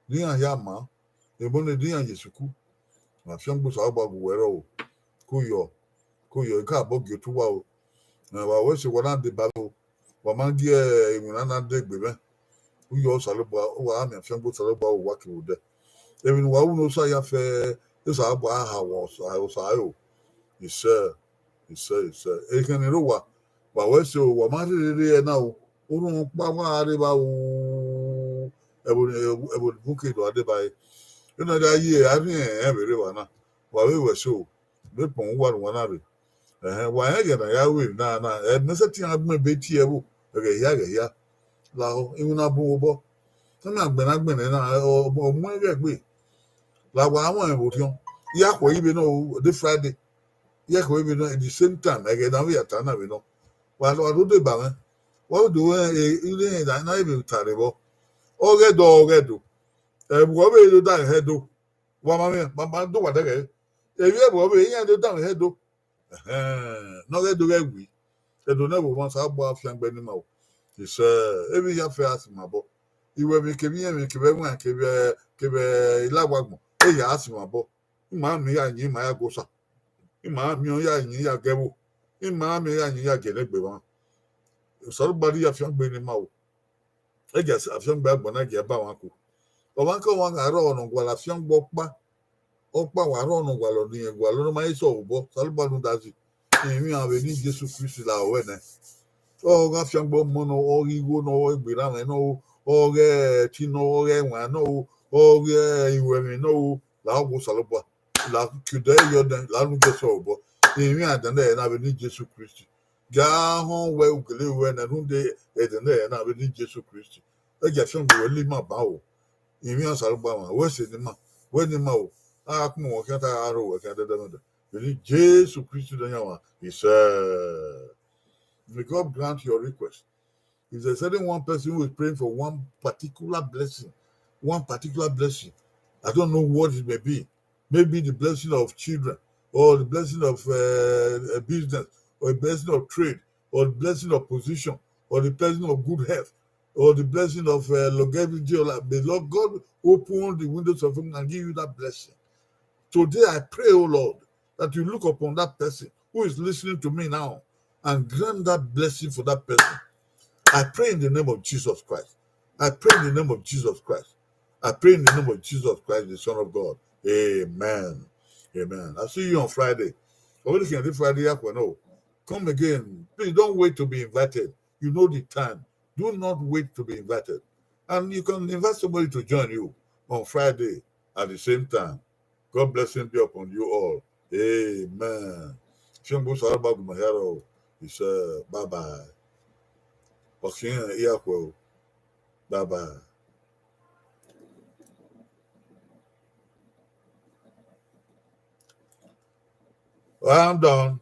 ne iran hia maa, emọ ne de iran ye sukuru. Ma fiangbe Osanobua gu wẹ rrọọ o. Ku yọ, ku yọ, I ka bọ gie otu uwa o. Wa wẹ sẹ, wa na deba o. Wa ma gie iwinna na degbe mwẹ. Uyo Osanobua, wa miẹn fiangbe Osanobua, wa kevbe odẹ. Emwi ne uwa ru ne Osa ya fẹ, Osanobua a ha wa Osa, Osa ẹre o. Isẹ, isẹ, isẹ. Ekhẹn ni rre owa, wa wẹ sẹ o, wa ma rherere ẹre na o. Orhunmwu ọkpa wa rre evba o. Ẹvbo ni, ẹvbo ni bun ke do a deba ẹre. Ena gha ye, a rhiẹnrẹn vbe rre evba na. Wa vbe wẹ sẹ o. Vbe kpọn uwa ne uwa na rre. Ẹhẹn, wa rẹn ẹghẹ ne a ya ru emwi na na, ẹ, mẹ sẹtin a gbẹn ebe tie ẹvbo, ẹghẹ hia, ẹghẹ hia. Lahọ, iwinna bun vbe obọ. Te na gbẹn na gbẹn na, ọ, ọ, ọ mu ẹghẹ gbe. La wa mwẹ vbe orhiọn. Ya khuẹ ive nọ o, de Friday. Ya khuẹ ive nọ, at the same time, ẹghẹ ne a vbe ya ta na vbe nọ. Wa, wa do deba mwẹ. Wa do, ẹ, ẹ, ire na, na vbe ta rre vbọ. Ọghẹdo, ọghẹdo. Ẹ, vbe ọ vbe do da hẹ do. Wa ma mwẹ, ma, ma do wa dẹghẹ. Emwi ẹvbo vbe iran do danmwehọ ẹdo. Ẹhẹn, ne ọ ghẹ do ghẹ wi. Ẹdo ne ẹvbo mwa Osanobua fiangbe ne ima o. Isẹ, emwi hia fẹ a si ma obọ. Iwẹ emwi kevbe irẹn emwi kevbe ẹwaẹn kevbe, kevbe ilawa agbọn, ehia a si ma obọ. Ima miẹn ya yin ima ya gu Osa. Ima miẹn ya yin ya gu ẹvbo. Ima miẹn ya yin ya gie ne egbe mwa. Osanobua rhie afiangbe ne ima o. Ẹgia afiangbe agbọn na gie ba mwa ku. Ọmwa ke ọmwa gha rrọọ ne ọ gualọ afiangbe ọkpa. Ọkpa wa rrọọ ne ọ gualọ ne irẹn gualọ ne ọ ma he sẹ obọ, Osanobua rhunmwuda zẹ. Emwi iran vbe eni Jesu Kristi la ruẹ nẹ. Ọ gha afiangbe ọmọ nọ, ọ ghe igho nọ, ọ ghe egbe erhanmwẹ nọ, ọ ghe ẹtin nọ, ọ ghe ẹwaẹn nọ, ọ ghe iruẹmwi nọ, la ọghe Osanobua, la ke odẹ yọ nẹ, la nu Jesu obọ. Emwi iran dan nẹ na vbe eni Jesu Kristi. Gie a họn wẹ ugele ruẹ nẹ rhunmwuda ẹdẹ nẹ na vbe eni Jesu Kristi. Ẹgia afiangbe wẹ la ima ban o. Emwi iran Osanobua mwa, wẹ sẹ ne ima, wẹ ne ima o. A kpọnmwẹ khian ta, a rho wẹ khian dẹdẹmwẹdẹ. Vbe eni Jesu Kristi Nọyaẹnmwa, isẹ. May God grant your request. If there's any one person who is praying for one particular blessing, one particular blessing, I don't know what it may be. Maybe the blessing of children, or the blessing of, uh, a business, or a blessing of trade, or the blessing of position, or the blessing of good health, or the blessing of, uh, longevity, or like, may Lord God open the windows of heaven and give you that blessing. Today I pray, oh Lord, that you look upon that person who is listening to me now and grant that blessing for that person. I pray in the name of Jesus Christ. I pray in the name of Jesus Christ. I pray in the name of Jesus Christ, the Son of God. Amen. Amen. I'll see you on Friday. Already can do Friday, yeah, no. Come again. Please don't wait to be invited. You know the time. Do not wait to be invited. And you can invite somebody to join you on Friday at the same time. God blessing be upon you all. Amen. Fiangbe Osanobua gu ima hia rrọọ. Isẹ, bye bye. Ọkhiẹn, I ya khuẹ o. Bye bye. Well, I'm done.